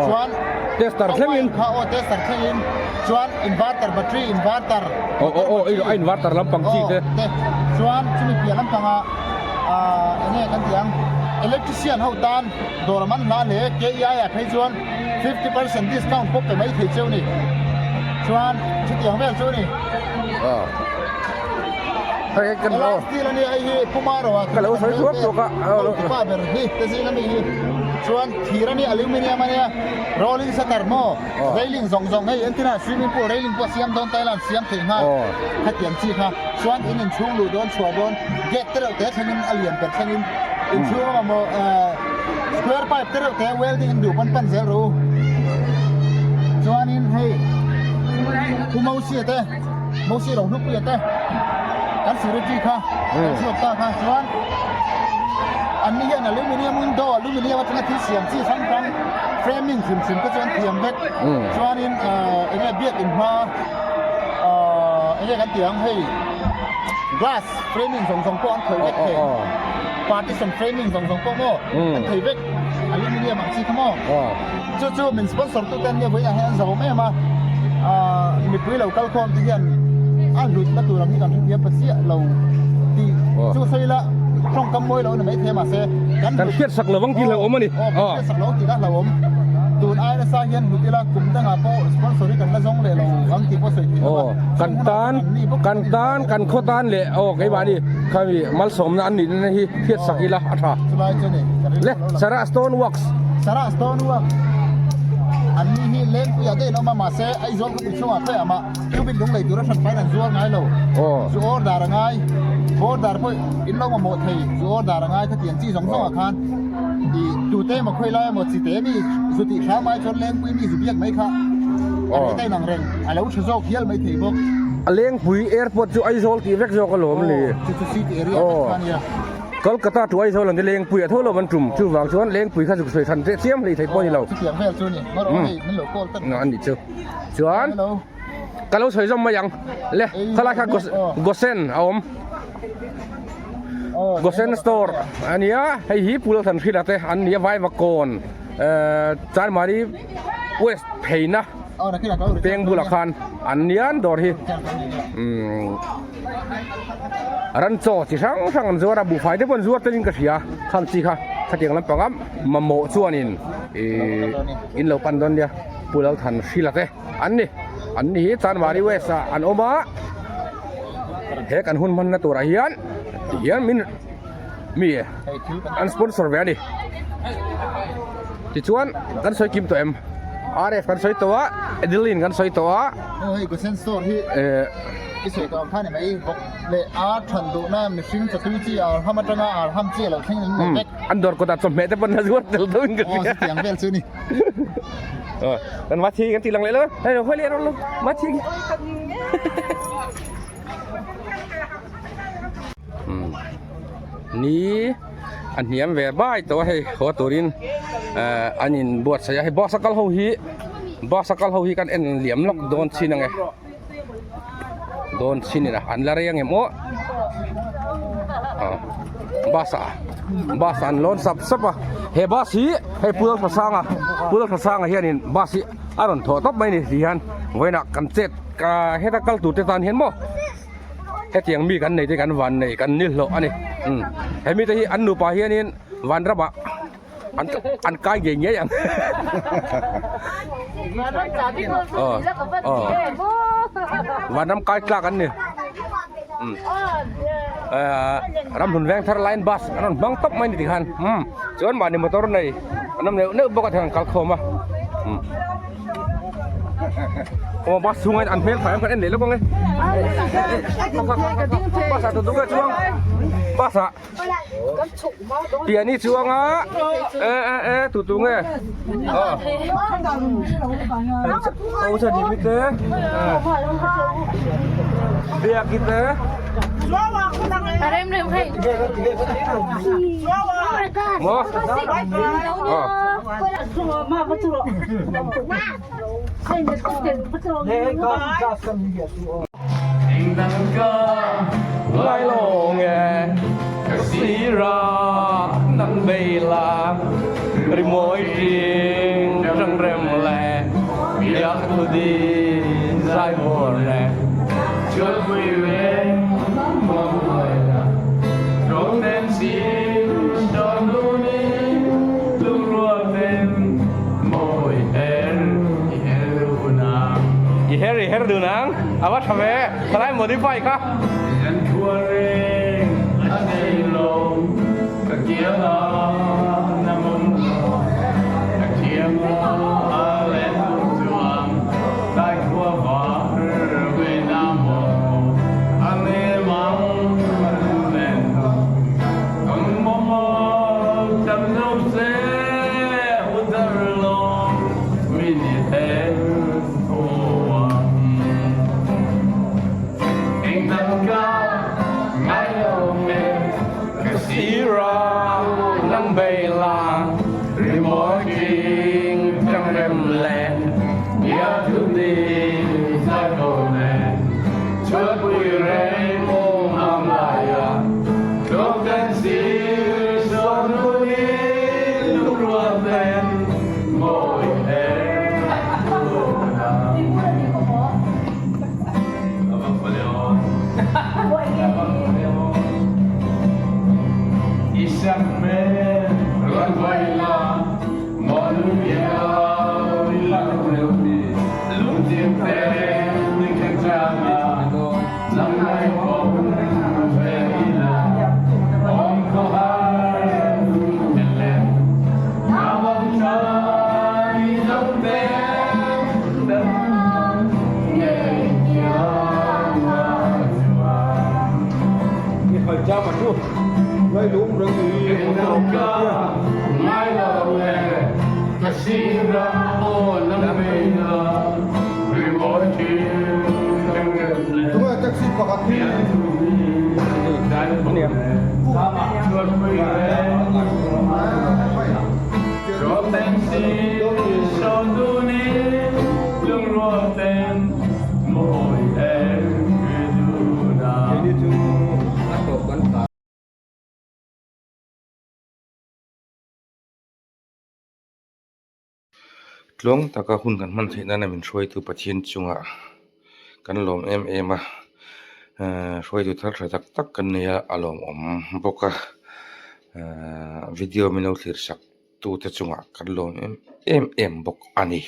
[SPEAKER 5] chuan
[SPEAKER 1] tester thlengin
[SPEAKER 5] kha aw tester thlengin chuan inverter battery inverter
[SPEAKER 1] aw aw aw a inverter lampang chi te
[SPEAKER 5] chuan chumi piah lampanga ah enge kan tih ang electrician ho tan dawr a man hla hle KEI ah phei chuan 50% discount pawh pe mai thei cheu ni chuan chutiang vel chu ni
[SPEAKER 1] hei kan
[SPEAKER 5] aw steel ani hei hi puma ro a
[SPEAKER 1] ka lo sawi thuak thuak a
[SPEAKER 5] pa ber hi te zing ami hi chuan thir ani aluminium ania rolling shutter maw railing zawng zawng hei entirah swimming pool railing pawh siam dawn ta ila an siam theih nghal khatiang chi kha chuan in inchhung luh dawn chhuah dawn gate te reuh te thlengin a lian ber thlengin. Inchhung a mamawh square pipe te reuh te welding an duh pawn pan zel rawh u. Chuanin hei Pu Mosia te Mosia Rohlupuia te kan secretary kha kan chhuak ta kha chuan anni hian aluminium window aluminium atanga thil siam chi hrang hrang framing hrim hrim te chu an thiam vek. Chuanin enge biak in hma enge kan tih ang hei glass framing zawng zawng pawh an khawih vek thei partition framing zawng zawng pawh maw an thei vek aluminium ang chi kha maw chu chu min sponsor tu te an nia vawiinah hian an zahawm em a mipui lo kal khawm te hian a hlut na tur ang hi kan hrethiam pa chiah lo tih chu sawi ila tawngkam mawi lo a ni maithei a mahse
[SPEAKER 1] kan hriat sak lo ang tih hlauhawm a ni
[SPEAKER 5] aw kan hriat sak lo ang tih kha hlauhawm tun ai nasa hian hlut ila kum dangah pawh sponsor hi kan la zawng leh lo ang tih pawh sawi theih lo a
[SPEAKER 1] kan tan kan tan kan khaw tan leh aw keimahni khami malsawmna an nihna hi hriat sak ila a tha
[SPEAKER 5] chulai chu ni
[SPEAKER 1] le Sarah Stone Works
[SPEAKER 5] Sarah Stone Works an ni hi lengpuiah te in awm a mahse Aizawl khawpui chhungah khawiah mah Cubit lung lei tura hran faiin an zuar ngai lo zu order a ngai border pawh in lo mamawh thei zu order a ngai khatiang chi zawng zawngah khan i tute emaw khawi lai emaw chite mi zu tih hram ai chuan lengpui mi zu biak mai kha a rei ta inang reng a lo tha zawk hial mai thei bawk.
[SPEAKER 1] A lengpui airport chu Aizawl tih vek zawk alawm le.
[SPEAKER 5] Chu chu city area vek kha ania.
[SPEAKER 1] Kolkata to Aizawl an ti lengpui a tho lo an tum chuvang chuan lengpui kha zuk sawi than teh chiam hlei thei pawh a ni lo.
[SPEAKER 5] Chutiang vel chu ni marawh hei min lo call tak.
[SPEAKER 1] A nih chu. Chuan ka lo sawi zawm mai ang le khalai kha Gosen a awm. Gosen store a nia hei hi Pul Thanhrila te an nia Vaivakawn Chanmari West pheina peng bulah khan an nia an dawr hi ran chaw chi hrang hrang an zuar a buhfai te pawh an zuar telin ka hria khang chi kha khatiang lampanga mamawh chuanin ihh in lo pan dawn nia. Pu Lalthanhrila te an ni. An ni hi Chanmari West ah an awm a, he kan hun hmanna turah hian tihian min mi an sponsor ve a ni. Tichuan kan sawi kim tawh em? RF kan sawi tawh a, Adeline kan sawi tawh a.
[SPEAKER 5] Aw hei Gosen store hi i sawi tawh ang kha ni mai bawk leh ar than duhna mihring chatui chi ar ham atanga ar ham chi a lo thleng in nei vek.
[SPEAKER 1] An dawr kawtah chawhmeh te pawn a zuar tel deuhin ka hria.
[SPEAKER 5] Aw chutiang vel chu ni.
[SPEAKER 1] Kan va thi kan ti lang leh lo. Hei lo hoi leh lo. Ma thi. Ni a hniam ve bai tawh a hei haw turin an in buatsaih a hei bus a kal ho hi bus a kal ho hi kan en liam lawk dawn chin ang e dawn chin in an la rei ang em aw bus ah bus an lawn sap sap a he bus hi hei Pu Lalthasanga Pu Lalthasanga hianin bus hi a rawn thawh tawp mai a ni ti hian vawiinah kan chet heta kal tur te tan hian maw hetiang mi kan nei te kan van nei kan ni hlawh a ni he mite hi an nupa hianin vanramah an an kai ngei ngei ang vanram kai tlak an ni ramhlun veng thar line bus an rawn hmang tawp mai ni tikhan chuan mahni motor nei an awm neuh neuh bawk a thei an kal khawm a aw bus chhungah hian an hmel thlai em kan en leh lawk ang e bus ah duh duh chuang bus ah Piani chuang a e e e tu tu nge aw cha ni te biak te
[SPEAKER 12] Rem rem hei
[SPEAKER 1] mo Lai lo nge ka sira nang bei la rimawi ṭing ṭang rem le biak thu di zai bawr le chuan pui ve mong hoi la rong nem sin đón lu ni lung rual nem mawi her i her du nang i her i her du nang a va tha ve thalai modify kha an khua reng a nei lo ka kiang a na mawm lo ka kiang a len chuang tai khua var ve na maw a ne mang len kang maw maw. Tluang taka hun kan hman theih nana min hruaitu Pathian chungah kan lawm em em a ehh hruaitu thar tha tak tak kan nei a a lawmawm bawk a ehh video min lo thlir sak tute chungah kan lawm em em bawk a ni.